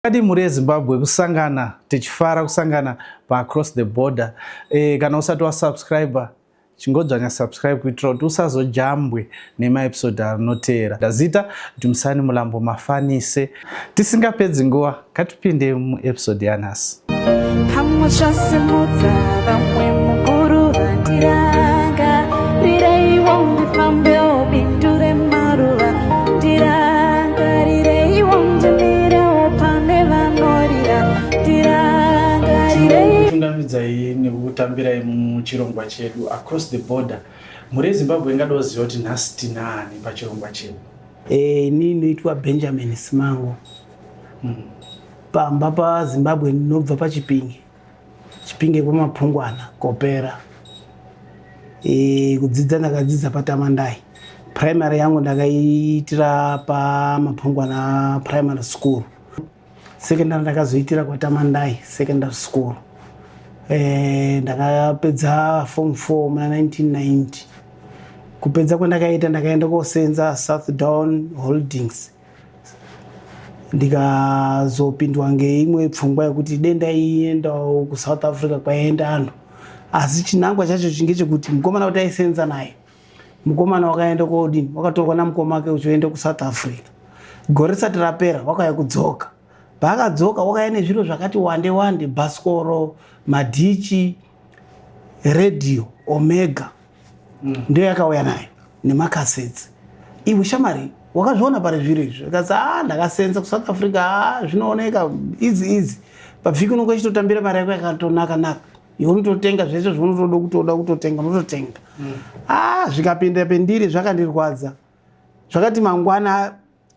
Kadi mhuri yeZimbabwe kusangana tichifara kusangana paAcross the Border. Kana usati wasubscriber, chingodzvanya subscribe kuitira kuti usazojambwe nemaepisode anoteera. Ndazita Dumisani Mulambo Mafanise. Tisingapedzi nguva, ngatipinde muepisode yanhasi. Pamwe zvasimudza vamwe mukuru vandiranga rireiwo ndifambewo bindu remaruva ndirangarireiwo ndimirewo pane vanorira ndirangarirei. Tungamidzai nekukutambirai muchirongwa chedu Across the Border. Mhuri yeZimbabwe ingada kuziva kuti nhasi tinaani pachirongwa chedu. Ini ndinoitwa Benjamin Simango. Pamba paZimbabwe ndinobva paChipinge. Chipinge kwaMapungwana, Kopera. Kudzidza ndakadzidza paTamandai. Primary yangu ndakaiitira paMapungwana Primary School. Secondary ndakazoitira kwaTamandai Secondary School. Ndakapedza form 4 muna 1990. Kupedza kwandakaita ndakaenda kosenza South Down Holdings. Ndikazopindwa ngeimwe pfungwa yekuti denda iendawo kuSouth Africa kwaienda anhu, asi chinangwa chacho chinge chekuti mukomana kuti aisenza naye, mukomana wakaenda kodini, wakatorwa namukoma wake uchoenda kuSouth Africa. Gore risati rapera wakauya kudzoka. Paakadzoka wakauya nezviro zvakati wande wande, bhasikoro, madhichi, radio Omega ndiyo yakauya nayo nemakasets. Iwe shamari, wakazviona pari zviro izvi? Akati a ndakasenza kuSouth Africa, a zvinooneka izi izi pavhiki unonge uchitotambira mari yako yakatonaka naka, iwe unototenga zvese zvaunotoda kutoda kutotenga unototenga. A zvikapinda pendiri zvakandirwadza. Zvakati mangwana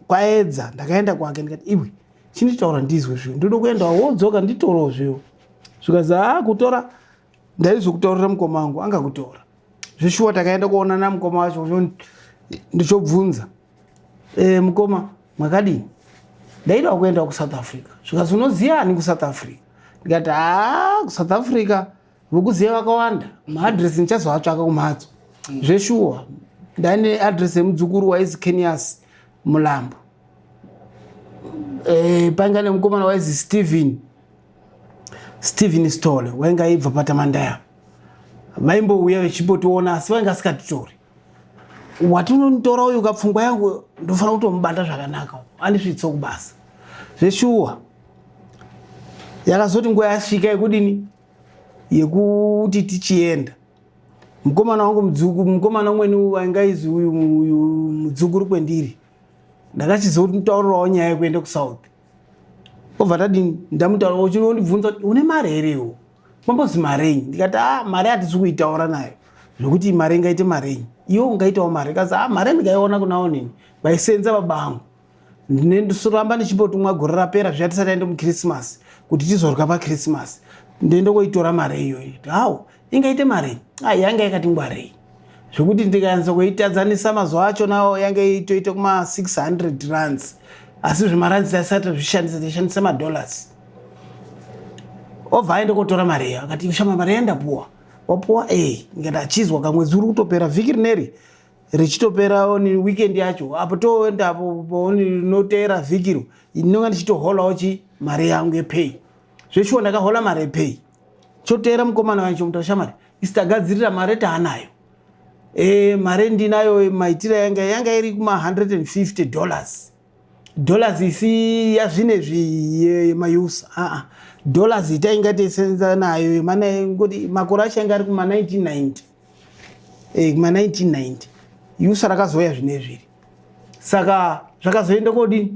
kwaedza ndakaenda kwake ndikati, iwe chinditaura ndizwe zviyo, ndoda kuendawo, wodzoka nditorewo zviyo. Zvikazi, a kutora ndaizokutaurira mukoma wangu angakutora. Zveshuwa takaenda kuonana mukoma wacho, ndichobvunza, mukoma mwakadini, ndaida kuenda kuSouth Africa. Zvikazi, unoziva ani kuSouth Africa? Ndikati, haa kuSouth Africa vokuziva vakawanda, maadresi ndichazoatsvaka kumhatso. Zveshuwa ndaine adresi yemudzukuru waizi Kenias Mulambo. Painga nemukomana waizi Steven Stole, wainga aibva paTamandaya, vaimbouya vechimbotiona asi vainga asikatitori. Watinonitora uyu kapfungwa yangu ndofanira kutomubata zvakanaka andisvitse kubasa. Zveshuwa yakazoti nguva yasvika yekudini, yekuti tichienda, mukomana wangu mudzuku, mukomana umweni wainga izi uyu uyu mudzukuru kwendiri, ndakachizotaurirawo nyaya yekuenda kuSouth. Obva tadini, ndamutaura, uchindibvunza kuti une mari here iwo, mambozi mari enyi? Ndikati, a mari hatisi kuitaura nayo zvekuti mari ingaite mari enyi, iwe ungaitawo mari. Kazi, a mari ndingaiona kunawo nini vaisenza baba angu, ndinosoramba ndichimbotumwa gore rapera zviya tisati aende muChristmas kuti tizorya paChristmas, ndoenda koitora mari iyoyo. Hau ingaite mari a yanga yakati ngwarei zvekuti ndikaanza kuitadzanisa mazuva acho nawo yange itoite kuma 600 rands, asi zvemarands tasati tazvishandisa, taishandisa madollars. Obva aende kotora mari iyo, akati, shama mari yandapuwa. Wapuwa? E ndikati, achizwa kamwedzi uri kutopera vhiki rineri richitopera ni weekend yacho apo toenda apo noteera vhikiro ndinonga ndichitoholawo chi mari yangu yepay. Zveshuwa ndakahola mari yepay. Choteera mukomana wacho muta, shamari isi tagadzirira mari taanayo. Mari ndinayo, maitira yanga iri kuma 150 dollars isi yazvinezvi yemaUSA, aa dollars itainga teisenza nayo ngoti makore acho yanga ari kuma 1990, kuma 1990 USA rakazouya zvinezviri. Saka zvakazoenda kodini,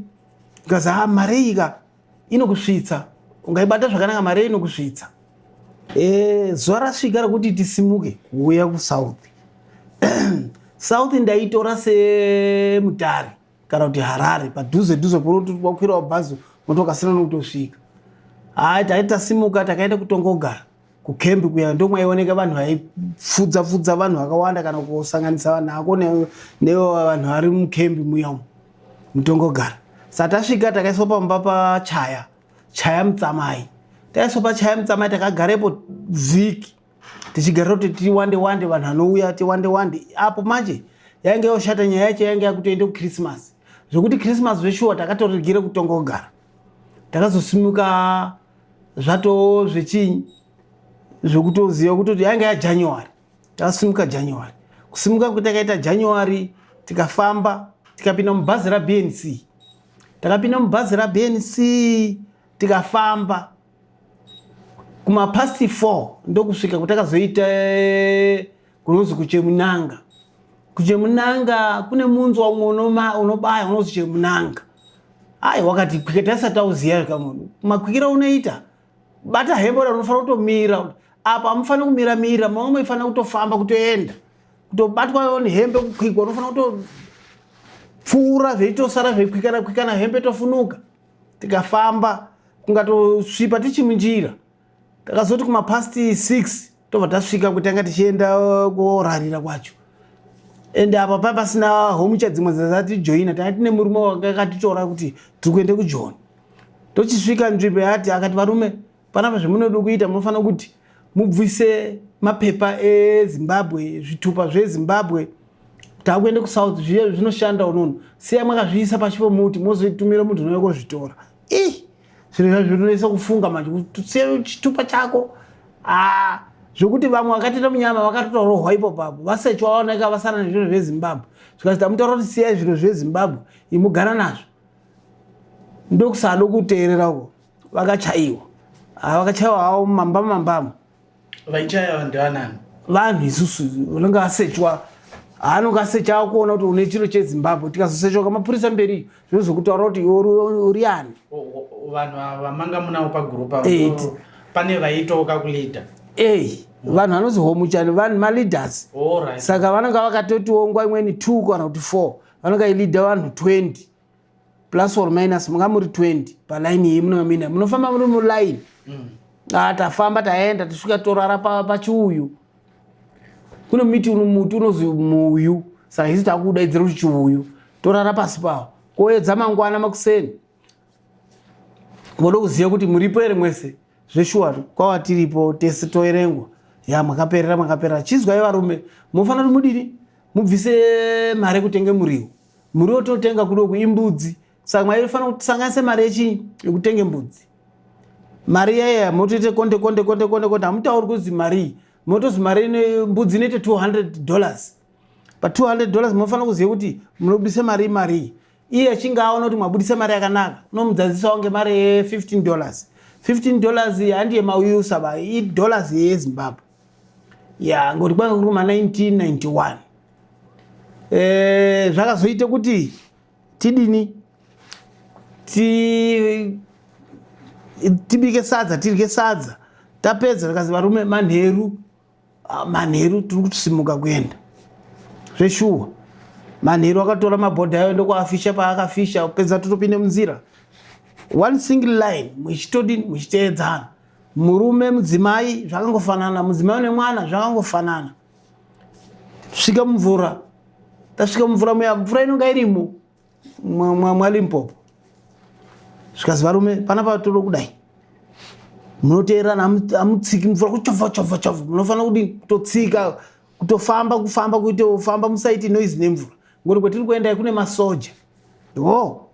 kazi a mari ika inokusvitsa, ungaibata zvakanaka mari inokusvitsa. Zuva rasvika rekuti tisimuke kuuya kuSouth. South ndaitora seMutare kana kuti Harare, padhuze dhuze wakwirawo bhazi motokasira nokutosvika. Hai taiti tasimuka takaenda kutongogara kukembi kuya, ndomwaioneka vanhu vaipfudza pfudza vanhu vakawanda kana kusanganisa vanhu ako nevanhu vari mukembi muya umu mutongogara. Saka tasvika takaiswa pamba pachaya Chaya Mutsamai. Taiswa pachaya Mutsamai, takagarepo vhiki tichigarira kuti tiwande wande vanhu vanouya, tiwande wande. Apo manje yainge yoshata nyaya yacho, yainge yakutoenda kuChristmas, zvekuti Christmas zveshuwa takatoregere kutongogara. Takazosimuka zvatoo zvechinyi zvekutoziva kutoti yanga yaJanuary. Takasimuka January. Kusimuka kwatakaita January tikafamba tikapinda mubhazi raBNC. Takapinda mubhazi raBNC tikafamba kumapast 4 ndokusvika kwatakazoita kunonzi kuchemunanga. Kuchemunanga kune munzwa umwe unobaya unonzi chemunanga. Ai wakati kwika tasati tauziva kamunhu. Makwikira unoita bata hembe unofanira kutomira apa amufanira kumira mira manga maifanira kutofamba kutoenda kutobatwa nehembe kukwikwa unofanira kutopfuura zveitosara zveikwikana kwikana hembe tofunuka tikafamba kungatosvipa tichimunjira takazoti kumapast 6 tobva tasvika kutanga tichienda korarira kwacho and apa pa pasina homucha dzimwe dzadzatijoina tanga tine murume wakakatitora kuti tiri kuende kujoni tochisvika nzvimbo yati akati varume panapa zvamunoda kuita munofanira kuti mubvise mapepa ezimbabwe zvitupa zvezimbabwe takuende kusouth zviye zvinoshanda unono siya makazviisa pasi pomuti mozotumira munhu unouya kozvitora ih zviro zvacho zvinoisa kufunga manje kuti siya chitupa chako ah zvokuti vamwe vakatoita munyama vakatotorohwa ipo papo vasechwa vaoneka vasara nezviro zvezimbabwe zvikaziti amutaura kuti siyai zviro zvezimbabwe imugara nazvo ndokusada kuteerera uko vakachaiwa ah, vakachaiwa havo mamba mambamo vaichaya ndivanani vanhu isusu vanenge vasechwa anonge asecha akuona kuti une chiro chezimbabwe tikazosechwa kamapurisa mberi zvinozokutaura kuti uri ani vanhu ava manga munawo pagroup pane vaitoka kuleader ei vanhu vanonzi homuchani vanhu maleaders saka vanenge vakatotiwo nguva imweni 2 kana kuti 4 vanenge ileader vanhu 20 plus or minus munga muri 20 palaini iyi munonga muina munofamba muri mulaini mm. ah, tafamba taenda tisvika torara pachiuyu kune miti muti unozi muyu saka isi takudaidzira kuti chiuyu torara pasi pawo koedza mangwana makuseni voda kuziva kuti muripo here mwese zveshuwa kwava tiripo tese toerengwa ya mwakaperera mwakaperera chizwai varume mofanira kuti mudini mubvise mari yekutenge muriwo muriwo totenga kudoku imbudzi saka maifanira kusanganise mari yechii yekutenge mbudzi mari yaya motoite konde konde konde konde konde hamutauri kuzi marii motozi mari mbudzi inoite 200 dollars pa 200 dollars munofanira kuziva kuti munobudisa mari marii iye achinge aona kuti mwabudisa mari yakanaka unomudzadzisa wange mari ye 15 dollars 15 dollars handiye mausa ba idollars yezimbabwe ya ngoti kwanga kuri kuma 1991 eh, zvakazoita kuti tidini ti tibike sadza tirye sadza tapedza tikazi varume manheru ah, manheru tiri kutosimuka kuenda zveshuwa manheru akatora mabhodha ayo ndokuafisha paakafisha pedza totopinde munzira one single line muchitodini muchiteedzana murume mudzimai zvakangofanana mudzimai une mwana zvakangofanana svika mumvura tasvika mumvura muya mvura inonga irimo mwalimpopo zvikazi varume panapa todo kudai munoteerana amutsiki mvura kuchovha chovha chovha munofanira kudini kutotsika kutofamba kufamba kuite kufamba musaiti noise nemvura ngoti kwatiri kuendai kune masoja ho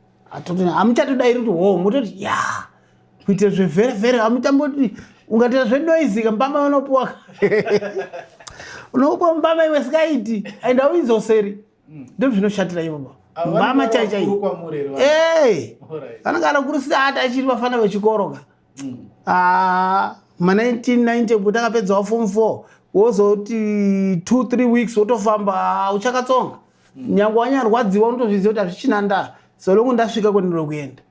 hamuchatodairi kuti ho mototi ya kuita zvevherevhere hamutamboti ungatoita zvenoise kambama unopuwa unopuwa mbama iwe sikaiti and auidzoseri ndozvinoshatira ivoba mbama chai chai vanenge anakurusira ati achiri vafana vechikoro ka mm. ah, ma 1990 kuti akapedzawo form 4 wozoti 2 3 weeks wotofamba ah, uchakatsonga mm. nyange wanyarwadziwa unotozviziva kuti hazvichina ndaa so longo ndasvika kwendinoda kuenda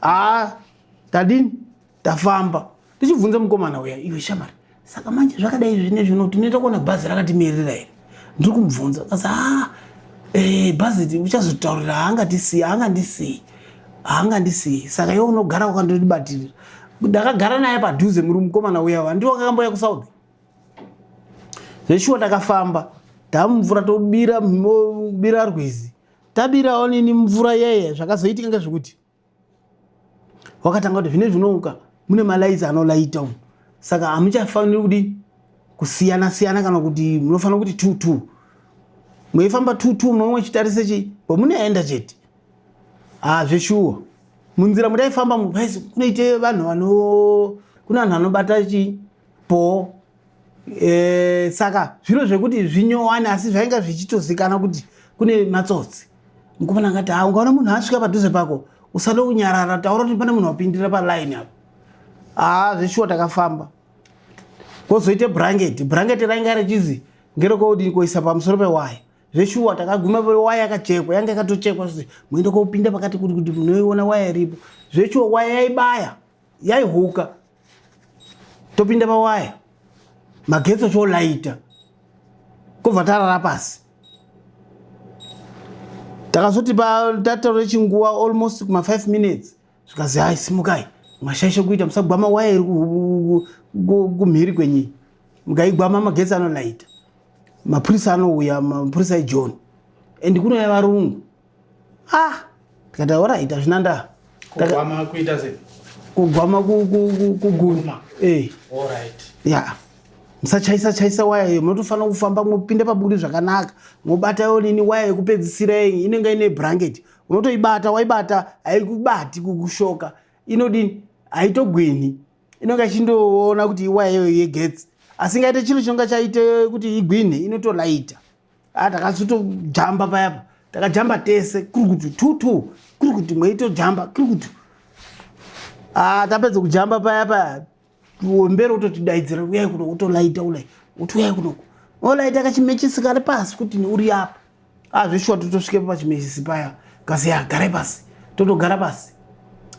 haa tadini tafamba ndichibvunza mukomana uya iwe shamari saka manje zvakadai zvine zvino tinoita kuona bhazi rakatimirira here ndiri kumubvunza kazi haa eh, bhazi uchazotaurira haangatisiyi haangandisiyi haangandisiyi saka iwe unogara wakandibatirira ndakagara naye padhuze muri mukomana uya wandiwo akambouya kusouth zveshuwa takafamba tamumvura tobira bira rwizi tabira onini mvura yeye zvakazoitika ngezvekuti wakatanga kuti zvine zvinouka mune malights anolaita umu saka hamuchafaniri kudi kusiyana siyana kana kuti munofanira kuti two two muifamba two two munonge muchitarise chii kwamunoenda chete haa zveshuwa. Munzira mutaifamba mupaisi kunoite vanhu vano kune vanhu vanobata chi po e, saka zviro zvekuti zvinyowani asi zvainga zvichitozikana kuti kune matsotsi. Mukomana akati ha ungaona munhu asvika padhuze pako usada kunyarara taura kuti pane munhu wapindira paline apo. Haa zveshuwa takafamba kwozoite blanket blanket rainga richizi ngerekodini kuisa pamusoro pewaya zveshuwa takaguma waya yakachekwa yanga yakatochekwa moenda kopinda pakati kuti kuti munoiona waya iripo zveshuwa waya yaibaya yaihuka topinda pawaya magetsi ocholaita kobva tarara pasi takazoti tatore chinguva almost kuma 5 minutes zvikazi hai simukai mashaisha kuita musagwama waya iri kumhiri kwenyii mukaigwama magetsi anolaita mapurisa anouya mapurisa ejoni and kunouya varungu ah tikati orit hazvina ndaa kugwama kuita sei kugwama kuguma eh. Ya musachaisa chaisa waya iyo munotofanira kufamba mupinde paburi zvakanaka mobata yo nini waya yekupedzisira iyi inenge ine blanket unotoibata waibata haikubati kukushoka inodini haitogwinhi inonga ichindoona kuti iwaya iyoyo yegetsi asi ingaite chiro chinonga chaite kuti igwinhe inotolaita a ah, takazotojamba payapa takajamba tese kuri kuti two two kuri kuti mweitojamba kuri kuti a ah, tapedza kujamba paya paya mberi utotidaidzira uyai kuno utolaita ulai uti uyai kunoko olaita kachimechisi kari pasi kuti uri apa ah zveshuwa totosvike pachimechisi paya kasi ya garai pasi totogara pasi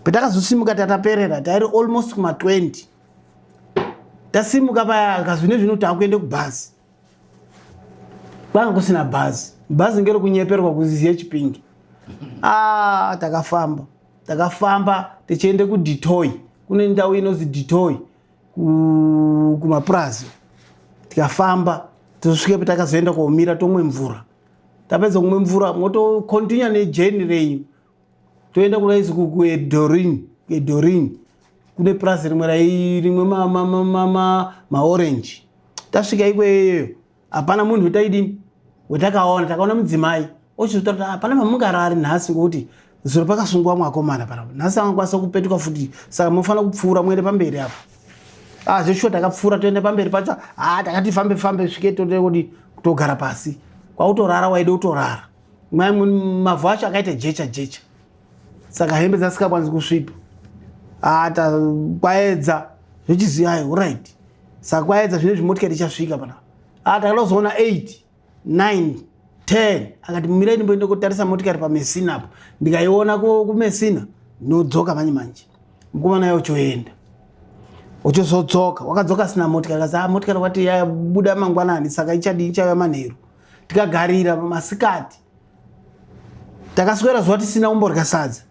petakazosimuka tataperera tairi almost kuma 20 tasimuka paya kazvine zvino takuende kubhazi kwanga kusina bhazi bhazi ngerekunyeperwa kuziziye chipingi ah takafamba takafamba tichiende kudetoy kune ndau inonzi detoy kumapurazi tikafamba tosvike patakazoenda komira tomwe mvura tapedza kumwe mvura motokontinya nejeni renyu toenda kunaizi kuedorin edorin kune purazi rimwe rairimwe maorenji tasvika ikweyoyo hapana munhu wetaidini wetakaona takaona mudzimai ochizotaura kuti hapana pamungarari nhasi ngokuti zuro pakasungwa mwakomana panapa nhasi angakwanisa kupetuka futi saka munofanira kupfuura muende pamberi apo ah zveshuwa takapfuura toenda pamberi pacho ah takati fambe fambe svike toende kuti togara pasi kwautorara waida kutorara mavhu acho akaita jecha jecha saka hembe dzasikakwanisi kusvipa ah kwaedza zvechiziva ayo right saka kwaedza zvine zvimotikari ichasvika pana ah takada kuzoona 8 9 10 akati mirai ndimboende kotarisa motikari pamesina apo ndikaiona kumesina ndinodzoka manje manje mukomana yayo uchoenda uchozodzoka wakadzoka asina motikari kazi ah motikari wati yabuda mangwanani saka ichadii ichauya manheru tikagarira masikati takaswera zuva tisina kumborya sadza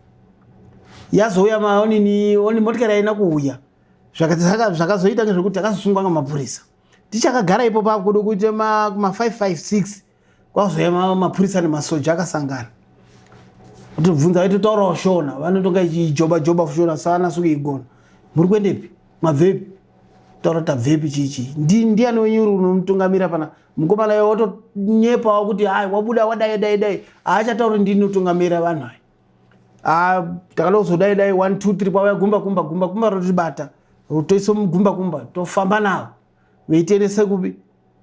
yazouya maonini oni motikari yaina kuuya zvakazoita ngezvekuti takazosungwa ngemapurisa tichakagara ipo pakudo kuite kuma 556 kwazouya mapurisa nemasoja akasangana kutobvunza vaitotaurawo shona vanotonga ichijoba joba shona sana sukuigona muri kuendepi mabvepi taura tabvepi chichi ndiani wenyu uri unomutungamira pana mukomana iwe watonyepawo kuti hai wabuda wadai dai dai haachatauri ndini unotungamira vanhu aya ah, takada kuzodai dai 1 2 3 kwauya gumba kumba gumba kumba rotibata toisa mugumba kumba tofamba navo veitendese kupi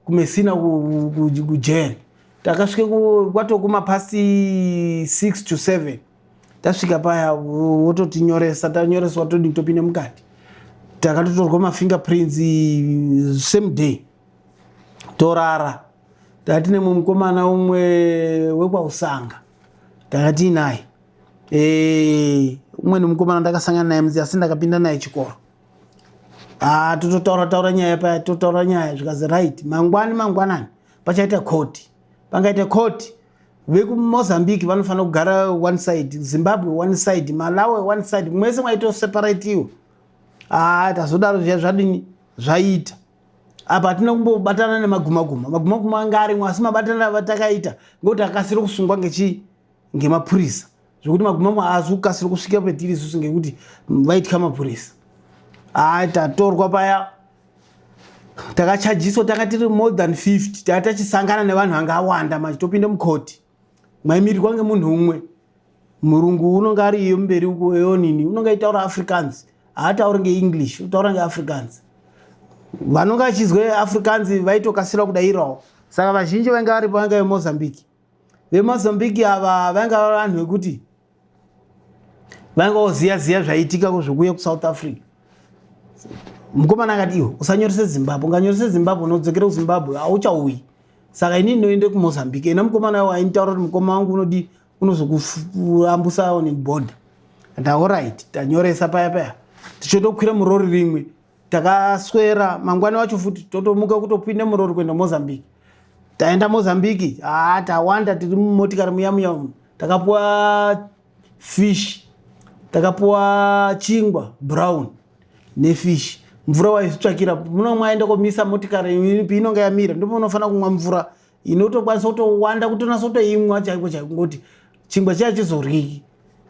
kumesina kujeri takasvike kwatokuma past 6 to 7 tasvika paya wototinyoresa tanyoreswa todii topinde mukati takatotorwa mafingerprints same day torara tatine mumwe mukomana umwe wekwausanga takatiinaye eh, umweni mukomana ndakasangana naye mudzi asi ndakapinda naye chikoro ah, tototaura taura nyaya paya totaura nyaya zvikazi right mangwani mangwanani pachaita koti pangaita koti vekumozambique vanofanira kugara one side zimbabwe one side malawi one side mwese mwaitoseparatiwa ah, tazodaro zviya zvadini zvaita apa hatina kumbobatana nemagumaguma magumaguma anga arimwo asi mabatana avatakaita ngekuti akasire kusungwa ngechii ngemapurisa zvekuti magumaguma aazi kukasira kusvika petiri isusu ngekuti vaitya mapurisa haa tatorwa paya takachajiswa taka tiri more than 50 taa tachisangana nevanhu vanga awanda manje topinda mukoti maimirirwa ngemunhu umwe Murungu unonga ari iyo mberi uko eonini unonga aitaura Afrikaans, haatauri ngeEnglish, utaura ngeAfrikaans. Vanonga vachizwe Afrikaans vaitokasira kudairawo. Saka vazhinji vainga varipo vainga veMozambique. VeMozambique ava vainga vari vanhu vekuti vainga voziya ziya zvaiitika zvekuuya kuSouth Africa. Mukomana akati iwe usanyorese Zimbabwe, unganyorese Zimbabwe unodzokera kuZimbabwe hauchauyi. Saka inini ndinoende kuMozambique. Ena mukomana wayo ainitaura kuti mukoma wangu unodii unozokuambusa on border. Nda alright, tanyoresa paya paya. Tichotokwira murori rimwe. Takaswera mangwana wacho futi totomuka kutopinda murori kuenda Mozambique. Taenda Mozambique, ah tawanda tiri mumotikari muya muya umu. Takapuwa fish, takapuwa chingwa brown nefish. Mvura waizvitsvakira muno mwaenda komisa motikari ipi inonga yamira ndipo unofanira kumwa mvura inotokwanisa kutowanda kutonasa kutoimwa chaiko chaiko ngoti chingwa chiya chizoryiki.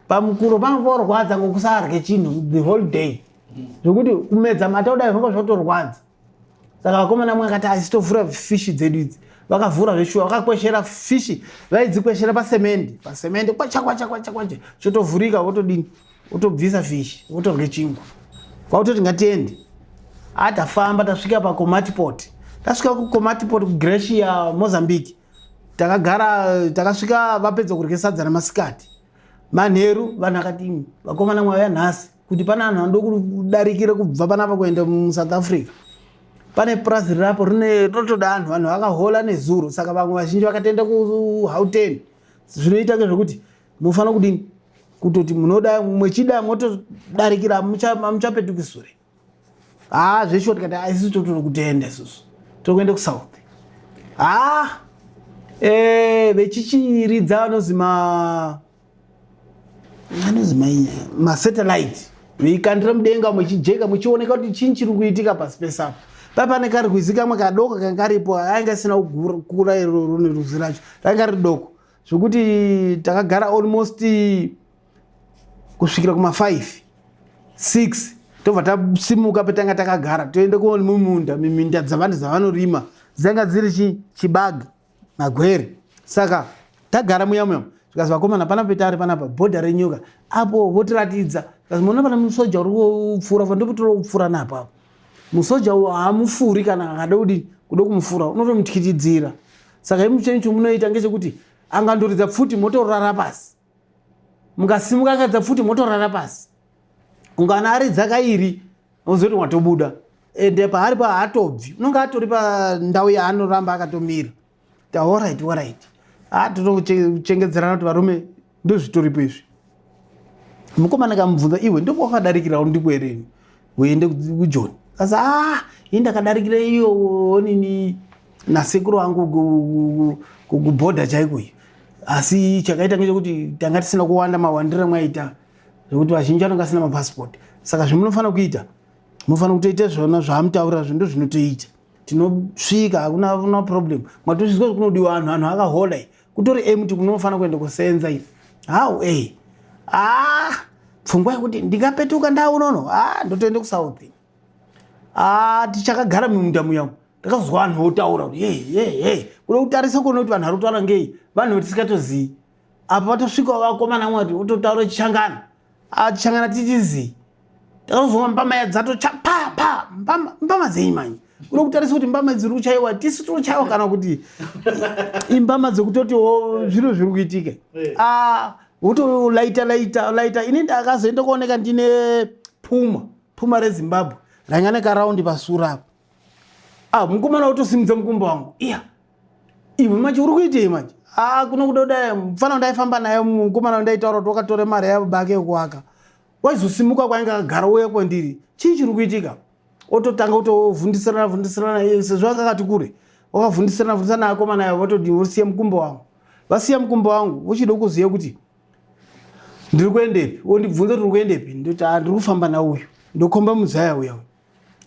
Pamukuro panga porwadza ngokusarye chinhu the whole day zvekuti kumedza mata kudai zvanga zvotorwadza. Saka vakomana mwe akati asi tovhura fishi dzedu idzi. Vakavhura zveshuwa, vakakweshera fishi, vaidzikweshera pasemende, pasemende kwacha kwacha kwacha kwacha, chotovhurika votodini, votobvisa fishi, votorye chingwa. Kwakutoti ngatiende. Atafamba tasvika paKomatiport. Tasvika kuKomatiport kuGrecia Mozambique. Takagara takasvika vapedza kurya sadza remasikati. Manheru vanhu akati vakomana mwauya nhasi kuti pane anhu anoda kudarikira kubva panapa kuenda muSouth Africa. Pane purazi rirapo rine rinotoda anhu, vanhu vakahola nezuro saka vamwe vazhinji vakatoenda kuGauteng. Zvinoita ngezvekuti munofanira kudini kutoti munoda mwechida motodarikira muchapetuki sure. Ah zveshuwa tikati ah isusu totoda kutenda isusu tokuenda kuSouth. Ah vechichiridza vanozi ma anozi masatellite veikandira mudenga muchijeka muchioneka kuti chii chiri kuitika pasi pesapo. Pa pane karwizi kamwe kadoko kanga karipo ainge asina kukura iroro nerwizi racho rainga riri doko zvokuti takagara almost kusvikira kuma 5 6 tobva tasimuka petanga takagara toenda kuona mumunda miminda dzavanhu dzavanorima dzanga dziri chibage magwere. Saka tagara muya muya zvikazi vakomana pana petari panapa bhodha renyoka apo votiratidza zvikazi muona pana musoja uri kupfuura fa ndopotora kupfuura napo apo musoja uyo haamufuri kana akada kudini kuda kumufura unotomutyitidzira. Saka imi chenyu chomunoita ngechekuti angandoridza pfuti motorara pasi, mukasimuka akaridza pfuti motorara pasi, ungana aridza kairi ozoti watobuda ende paari pa haatobvi unonga atori pandau yaanoramba akatomira. Ta alright alright, ah tinokuchengedzerana kuti varume ndozvitoripo izvi. Mukomana kamubvunza iwe ndipo wakadarikirawo ndikwereni uende kuJoni. Asi ah ini ndakadarikira iyo onini nasekuru wangu kubhodha chaiko iyo. Asi chakaita ngechekuti tanga tisina kuwanda mawandiro amwaita zvekuti vazhinji vanonga vasina mapasipoti. Saka zvamunofanira kuita munofanira kutoita zvona zvaamutaurira zvo ndozvinotoita. Tinosvika hakuna no problem. Matosvika kunodiwa vanhu, vanhu vakahola iyi. Kutori empty kunofanira kuenda kusenza iyi. How eh? Ah, pfungwa yekuti ndikapetuka ndau unono, ah ndotoenda kuSouth. Ah, tichakagara mumunda muya. Ndakazwa vanhu votaura kuti hey hey hey. Kuda kutarisa kuona kuti vanhu vari kutaura ngei, vanhu vatisikatozii. Apa vatosvika vakomana mwati vototaura chichangana. Ah, chichangana tichizii. Takazozwa mbama yadzatocha pa pa mbama mbama dzei manje. Kuda kutarisa kuti mbama dziri kuchaiwa tisu tiri kuchaiwa kana kuti imbama dzekutoti zviro zviri kuitika. Ah, wotolaita laita laita. Ini ndakazoenda kuoneka ndine puma, puma reZimbabwe rainga nekaraundi pasura apo. Ah, mukomana wotosimudza mukumbo wangu. Iya. Iwe manje uri kuitei manje? Ah, kuno kuda kudai mufana ndaifamba naye mukomana ndaitaura kuti wakatore mari yababa ake yekuaka. Waizosimuka kwainge akagara ouya kwandiri. Chii chiri kuitika? Ototanga kutovhundisirana vhundisirana sezvo anga akati kure. Wakavhundisirana vhundisirana akomana avo votodi vosiya mukumbo wangu. Vasiya mukumbo wangu vochida kuziva kuti ndiri kuendepi. Wondibvunza kuti uri kuendepi? Ndoti ah ndiri kufamba nauyu. Ndokomba muzaya uya uyu.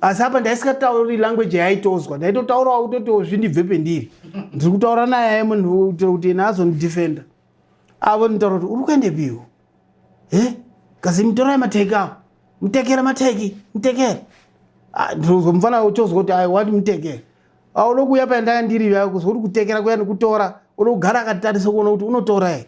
Asi apa ndaisikatauri language yaitozwa, ndaitotaurawo kutoti zvindibve pendiri. Ndiri kutaura naye munhu kuti ena azondidefenda. Avo nditaura kuti uri kuendepi iwe? Eh? Kasi mutorai mateki awo. Mutekere mateki, mutekere. Ah, ndinozwa mufana uchozwa kuti I want mutekere. Ah, unokuuya pandanga ndiri vaya kuzwa kuti kutekera kuya nekutora, unogara akatarisa kuona kuti unotora here.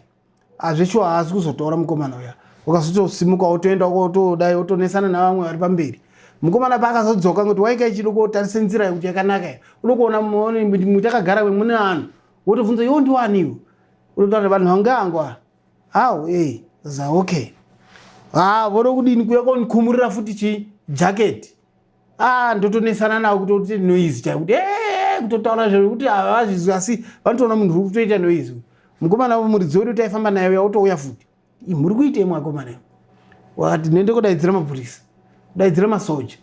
Hazveshuwa haasi kuzotora mukomana uya. Wakazotosimuka wotoenda wotodai wotonesana navamwe vari pamberi. Mukomana paakazodzoka ngoti waika ichida kotarisa nzira yekuti yakanaka here. Unokuona mutakagara mune vanhu. Wotobvunza iwe ndiwani iwe? Unotaura vanhu vange angu ava. How eh za okay. Ah voda kudini kuya konikhumurira futi chi jacket. Ah ndotonesana nawo kutoti noise chaiyo kuti eh kutotaura zviro kuti havazvizwi asi vanotoona munhu uri kutoita noise. Mukomana muridzi wedu taifamba naye uya otouya futi. Muri kuitei mwakomana? Wakati nende kudaidzira mapurisa. Kudaidzira masoja.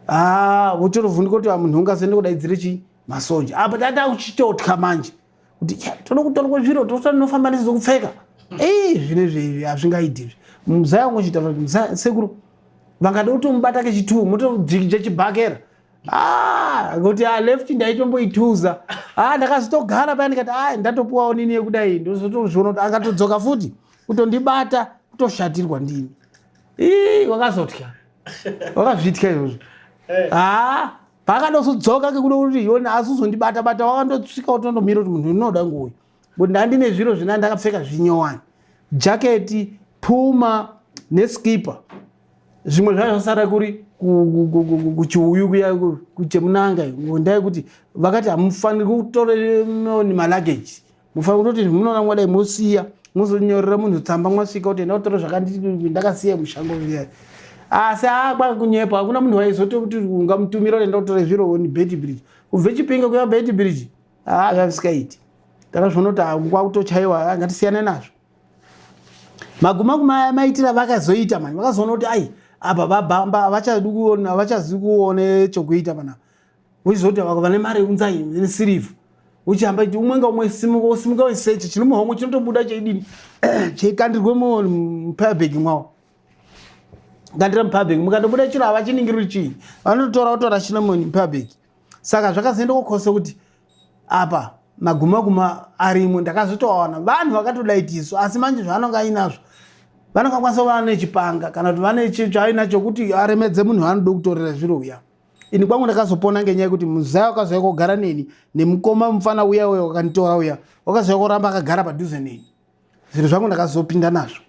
Ah votorovhundika kuti munhu ungazoende kudaidzira chi masoja. Apa tata uchitotya manje. Kuti toda kutorwa zviro tofanofamba nezvekupfeka. Eh zvinezvi hazvingaiti izvi. Muzaya wangu uchitaura kuti muzaya sekuru vangada kutomubata kechituu motodzikija chibhakera. Ah, kuti ah, left ndaitomboituza. Ah, ndakazotogara paya ndikati ah, ndatopuwawo nini yekudai ndozotozviona kuti akatodzoka futi kutondibata kutoshatirwa ndini. Ii wakazotya. Wakazvitya izvozvo. Eh. Ah, paakadozodzoka kekuda kuti yona asuzondibata bata wakandosvika utondomira kuti munhu unoda nguwi. Kuti ndandine zviro zvina ndakapfeka zvinyowani. Jaketi, puma neskipa. Zvimwe zvacho zvasara kuri kuchiuyu kuya kuchemunanga ngondaa yekuti vakati hamufaniri kutora maluggage mufanira kutoti munoona mwadai mosiya mozonyorera munhu tsamba mwasvika kuti enda kutora zvakandakasiya mushango zviya asi akwa kunyepa hakuna munhu waizoti ungamutumira kuti enda kutora zviro on beti bridge kubve chipinge kuya beti bridge haa zvavisikaiti takazviona kuti kwakutochaiwa ngatisiyane nazvo maguma kuma aya maitira vakazoita manje vakazoona kuti ai apa vabhamba havachadi kuona havachazivi kuone chokuita panapa vochizoti vane mari unzai nesirivha uchihamba iti umwe ngaumwe simuka usimuka weseche chinomuhomwe chinotobuda cheidini cheikandirwe mupabhegi mwawo kandira mupabhegi mukandobuda chiro havachiningiri kuti chii vanototora votora chino mupabhegi saka zvakazoenda kokhosa kuti apa maguma guma arimo ndakazotoawana vanhu vakatodaitiswa asi manje zvaanonge ainazvo vanokakwanisa kuva nechipanga kana kuti vane chaainacho kuti aremedze munhu waanoda kutorera zviro uya ini kwangu ndakazopona ngenyaya yekuti muzaya wakazouya kogara neni nemukoma mufana uya uya wakanditora uya wakazouya koramba akagara padhuze neni zviro zvangu ndakazopinda nazvo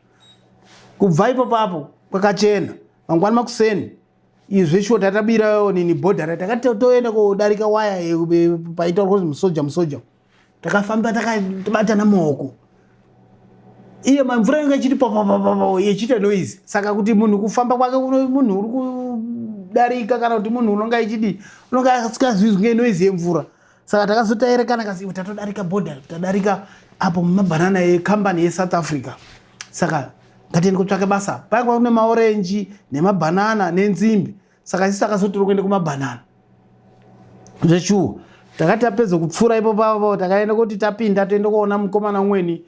kubva ipopo apo kwakachena mangwani makuseni izvi shuwa tatabira nini bhodha ra takatoenda kodarika waya paitaurwa kuti musoja musoja takafamba takabatana maoko iye mamvura yanga ichiti papapapa yechiita noise saka kuti munhu kufamba kwake munhu uri kudarika kana kuti munhu unonga ichidii unonga asikazvizwi ngenoise yemvura saka takazotaerekana kasi iwe tatodarika border tadarika apo mumabhanana ekambani yesouth africa saka ngatiende kutsvake basa paya kune maorenji nemabhanana nenzimbe saka isi takazotora kuenda kumabhanana zveshuwa takati tapedza kupfuura ipo papo takaenda kuti tapinda toenda kuona mukomana umweni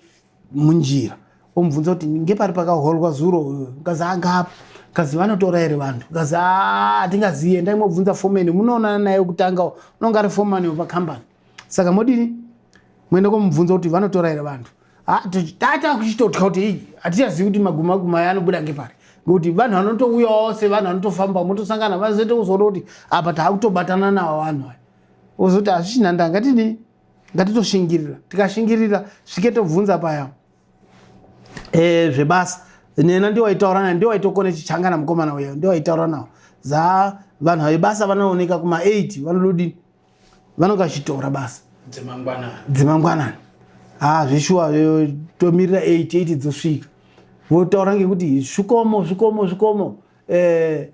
munjira omubvunza kuti ngepari pakaholwa zuro kazi angapa kazi vanotora here vanhu kazi hatingazivi endai mobvunza fomeni munoonana naye kutanga unonga ari fomani wepakambani saka modini moenda komubvunza kuti vanotora here vanhu tata kuchitotya kuti ii hatichazivi kuti maguma guma aya anobuda ngepari ngekuti vanhu vanotouyawo sevanhu vanotofamba motosangana vazoite kuzoona kuti apa taakutobatana navo vanhu aya ozoti hazvichina ndaa ngatidii ngatitoshingirira tikashingirira svike tobvunza paya e, zvebasa nena ndiwo waitaura naye ndiwo waitokona chichangana mukomana uya ndiwo waitaura nawo za vanhu vebasa vanooneka kuma 8 vanododini vanonga vachitora basa dzemangwanani ha zveshuwa tomirira 8 8 dzosvika votaura ngekuti zvikomo zvikomo zvikomo eh,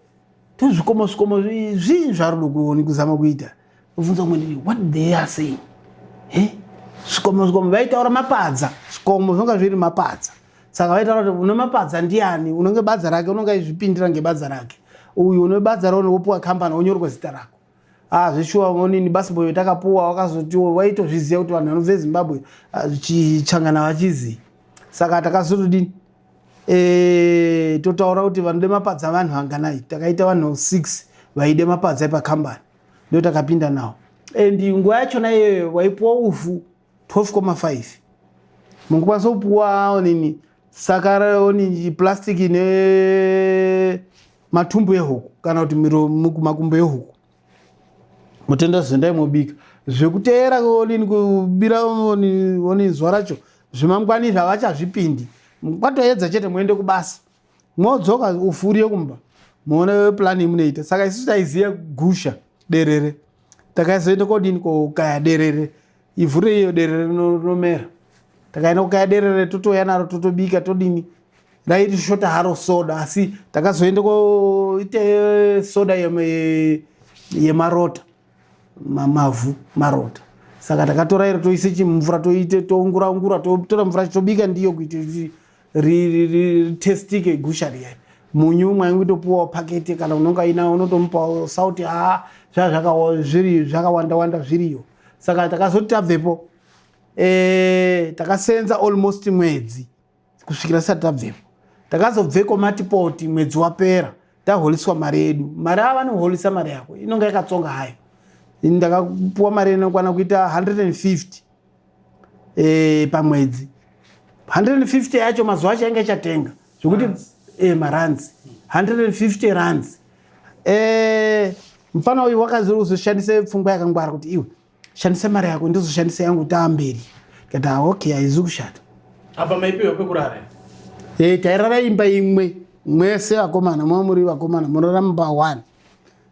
tozvikomo zvikomo zvii zvarudo kuoni kuzama kuita ubvunza umweni what they are saying he zvikomo zvikomo vaitaura mapadza zvikomo zvinonga zviri mapadza saka vaitaura kuti une mapadza ndiani unonge badza rake unonge aizvipindira ngebadza rake uyu une badza raone wopuwa kambani wonyorwa zita rako ah zveshuwa onini basi boyo takapuwa wakazotiwo waitozviziva kuti vanhu vanobva zimbabwe ah, chichangana vachizivi saka takazotodini e, totaura kuti vanoda mapadza vanhu vanganai takaita vanhu 6 vaida mapadza epakambani ndo takapinda nawo and nguva yachona iyoyo waipuwa ufu 12,5 mungokwanisa kupuwa nini saka onini plastic ine matumbu ehuku kana kuti makumbo ehuku motenda zendai mobika zvekuteera onini kubira onini zuva racho zvemangwani zvavachazvipindi Kwatoedza chete muende kubasa. Modzoka ufuriye kumba. Muone plan imunoita. Saka isusu taiziya gusha derere. Takazoenda kodini kokaya derere. Ivhu reiyo derere rinomera. Takaenda kokaya derere totouya naro totobika todini. Raitishota haro soda asi takazoenda koite soda yemarota. Mavhu marota. Saka takatora iro toise chimvura toite toungura ungura totora mvura tobika ndiyo kuite kuti ritestike gusha riya. Munyu mwaingotopuwawo paketi kana unonga ina unotomupawo sauti haa zviri zvakawanda wanda zviriyo. Saka takazoti tabvepo e, takasenza almost mwedzi kusvikira tisati tabvepo. Takazobveko matipoti mwedzi wapera taholiswa mari yedu. Mari ava vanoholisa mari yako inonga yakatsonga hayo. Ndakapuwa mari inokwana kuita 150 e, pamwedzi. 150 yacho mazuva acho ainge achatenga zvekuti e, marands 150 rands e, mufana uyu wakazoshandisa pfungwa yakangwara kuti iwe shandisa mari yako ndizoshandisa yangu taamberi kati ah, okay haizi kushata. Apa maipiwa pekurara? E, tairara imba imwe mwese vakomana mwa muri vakomana munorara mumba one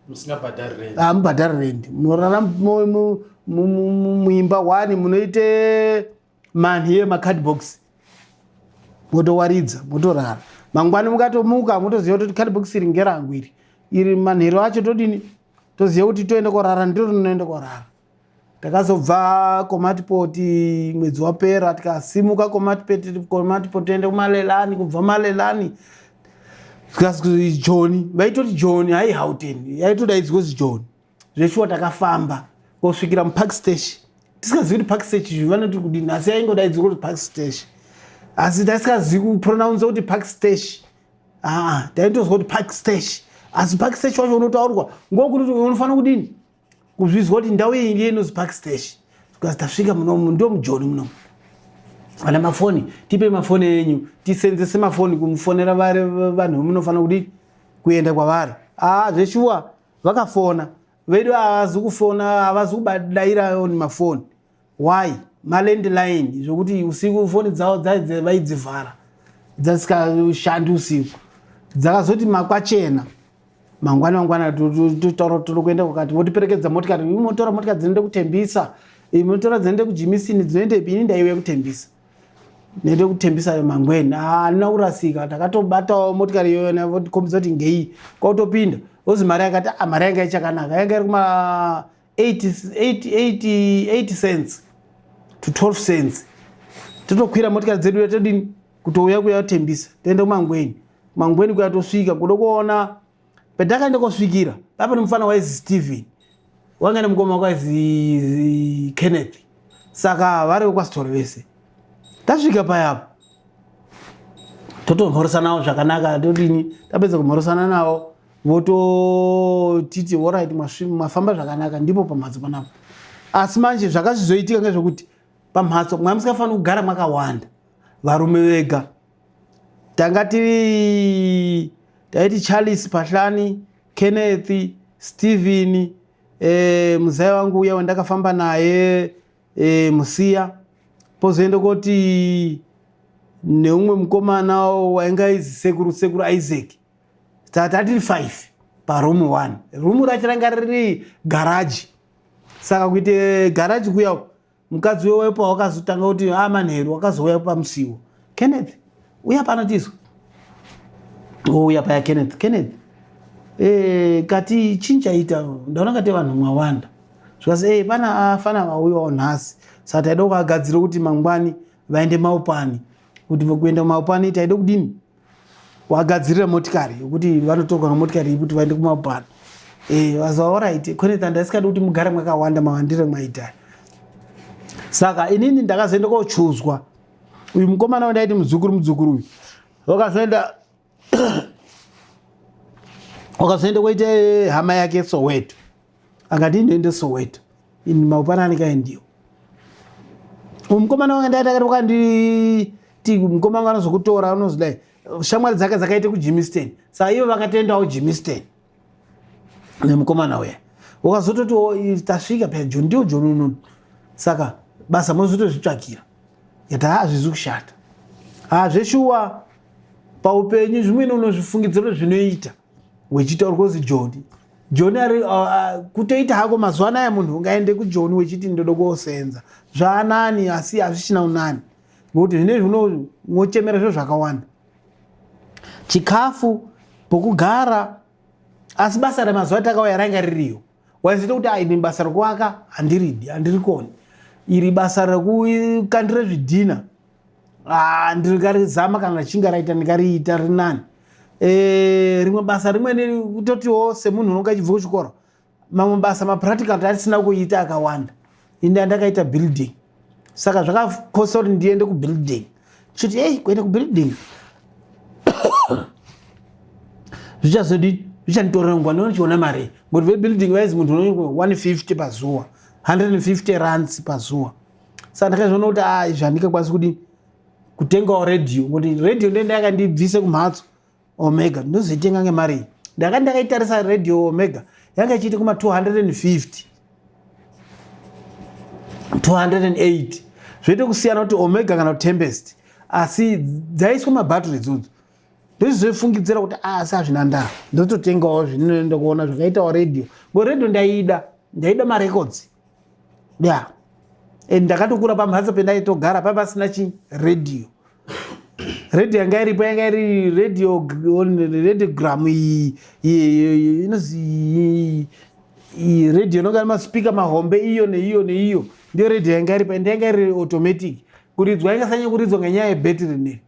musingabhadhari rent. Hamubhadhari rent, munorara muimba one munoite manhi yemacardbox motowaridza motorara. Mangwani mukatomuka motoziva kuti cardbox iri ngerangu iri iri manheru acho todini toziva kuti toenda korara ndiro rinoenda korara. Takazobva komatipoti mwedzi wapera tikasimuka komatipoti toenda kumalelani kubva malelani joni vaitoti joni hai Gauteng yaitodaidzwa kuti joni. Zveshuwa takafamba kusvikira mupark station tisingazivi kuti park station vanoti kudini asi yaingodaidzwa kuti park station asi tasingazivi kupronounce kuti park station aa taitozwa kuti park station asi park station wacho unotaurwa ngokuti unofanira kudini kuzvizwa kuti ndau iyi ndiye inozi park station because tasvika munomu ndo mujoni munomu. Vana mafoni tipe mafoni enyu tisenzese mafoni kumufonera vanhu munofanira kudini kuenda kwavari. Aa zveshuwa vakafona vedu havazi kufona havazi kubadaira on mafoni. Why? Malandline zvokuti usiku foni dzavo vaidzivhara dzisikashandi usiku. Dzakazoti makwachena mangwana mangwana totaura tiri kuenda kwakati votiperekedza motikari motora motikari dzinoenda kutembisa motora dzinoenda kujimisini dzinoenda ini ndaiuya kutembisa nende kutembisa mangweni handina kurasika takatobatawo motikari iyoyo votikombidza kuti ngei kwakutopinda ozi mari yakati ah, mari yanga ichakanaka yanga iri kuma 8 cents to 12 cents totokwira motikari dzedu todini kutouya kuya kutembisa toenda kumangweni mangweni kuya tosvika kuda kuona Pendakaenda kosvikira papa nemufana waizi Steven wanga nemukoma waizi Kenneth saka vari vekwaSithole vese tasvika payapo totomhoresana navo zvakanaka todini tapedza kumhoresana navo vototiti orit mafamba zvakanaka ndipo pamhatso panapa asi manje zvakazvizoitika ngezvekuti pamhatso mwamusikafaniri kugara mwakawanda varume vega tanga tiri taiti Charles Pahlani, Kenneth, Steven, eh, muzaya wangu uya wandakafamba naye eh, Musiya pozoenda koti neumwe mukomana wainga izi sekuru sekuru Isaac tatiri 5 paroom 1 room racho ranga riri garaji saka kuite garaji kuya mukadzi wewepo wakazotanga kuti a manheru wakazouya pamusiwo Kenneth uya pano tizwe ouya paya Kenneth Kenneth eh, kati chinyi chaita ndaona kati vanhu mwawanda zvikasi eh, pana afana vauyawo nhasi saka taida kuvagadzira kuti mangwani vaende maupani kuti kuenda maupani taida kudini wagadzirira motikari yokuti vanotorwa nemotikari iyi kuti vaende kumabhani eh, vaziva orit Kenneth andaisikadi kuti mugare mwakawanda mawandire mwaita saka inini ndakazoenda kochuzwa uyu mukomana wandaiti muzukuru muzukuru uyu wakazoenda wakazoenda koita hama yake Soweto akati ndoende Soweto ini maupana anenge aendiwa uyu mukomana wangu ndaita akati wakanditi mukoma wangu anozokutora anozodai shamwari dzake dzakaita kuJimiston saka ivo vakatoendawo Jimiston nemukomana uya ukazototi tasvika paya John ndiwo John unono saka basa munozotozvitsvakira yati hazvizi kushata. Ha, zveshuwa paupenyu zvimweni unozvifungidzira kuti zvinoita wechitaura kozi Joni Joni ari kutoita hako mazuva anaya munhu ungaende kuJoni wechiti ndoda kosenza zvaanani, asi hazvichina unani ngokuti zvinezvi unochemera zviro zvakawanda, chikafu, pokugara. Asi basa remazuva atakauya rainga ririyo, waizoita kuti aini basa rokuvaka handiridi, handirikoni iri basa rekukandira zvidhina. Ah, ndikarizama kana richinge raita ndikariita rinani. Rimwe basa rimweni kutotiwo semunhu unonga achibva kuchikoro, mamwe basa mapractical tatisina kuita akawanda. Inde andakaita building, saka zvakakosa kuti ndiende kubuilding chiti ei kuenda kubuilding zvichazodii, zvichanditorera nguva ndinochiona mari, ngokuti vebuilding vaizi munhu uno 150 pazuva, 150 rands pazuva. Saka ndakazviona kuti a izvi handingakwanisi kudini kutengawo radio, ngokuti radio ndoenda yakandibvise kumhatso. Omega ndinozoitenga ngemari iyi. Ndakati ndakaitarisa radio Omega yanga ichiita kuma 250, 208, zvoita kusiyana kuti Omega kana kuti Tempest, asi dzaiswa mabhatiri idzodzo. Ndochizoifungidzira kuti ah, asi hazvina ndaa, ndototengawo zvinoenda kuona zvakaitawo radio, ngo radio ndaida, ndaida marecords ya. And ndakatokura pamhatso pendaitogara papasina chi radio. Radio yanga iripo yanga iri radio radiogram iyi inozi iyi radio inonga ine maspeaker mahombe iyo neiyo neiyo, ndiyo radio yanga iripo, and yanga iri automatic kuridzwa, yanga sanyanya kuridzwa ngenyaya yebhetiri ne,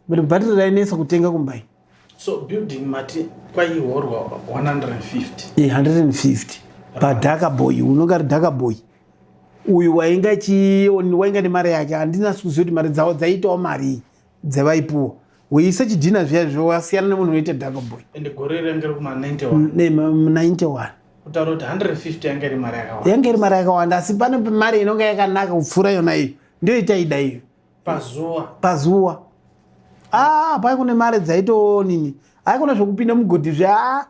but bhatiri rainetsa kutenga kumbai. So building mati kwaihorwa 150? 150 padhaka boy, unonga ri dhaka boy uyu wainga chi wainga nemari yake. Handina kuziva kuti mari dzavo dzaiitawo mari dzavaipuwa weisa chidhina zviya zvo wasiyana nemunhu unoita dhaka boy. And gore ranga riri kuma 91? Ne 91. Kutaura kuti 150 yanga iri mari yakawanda. Yanga iri mari yakawanda, asi pane mari inonga yakanaka kupfuura yona iyo, ndiyo itaida iyo. Pazuva? Pazuva. Ah, pai kune mari dzaitoonini, aikona zvekupinda mugodhi zve a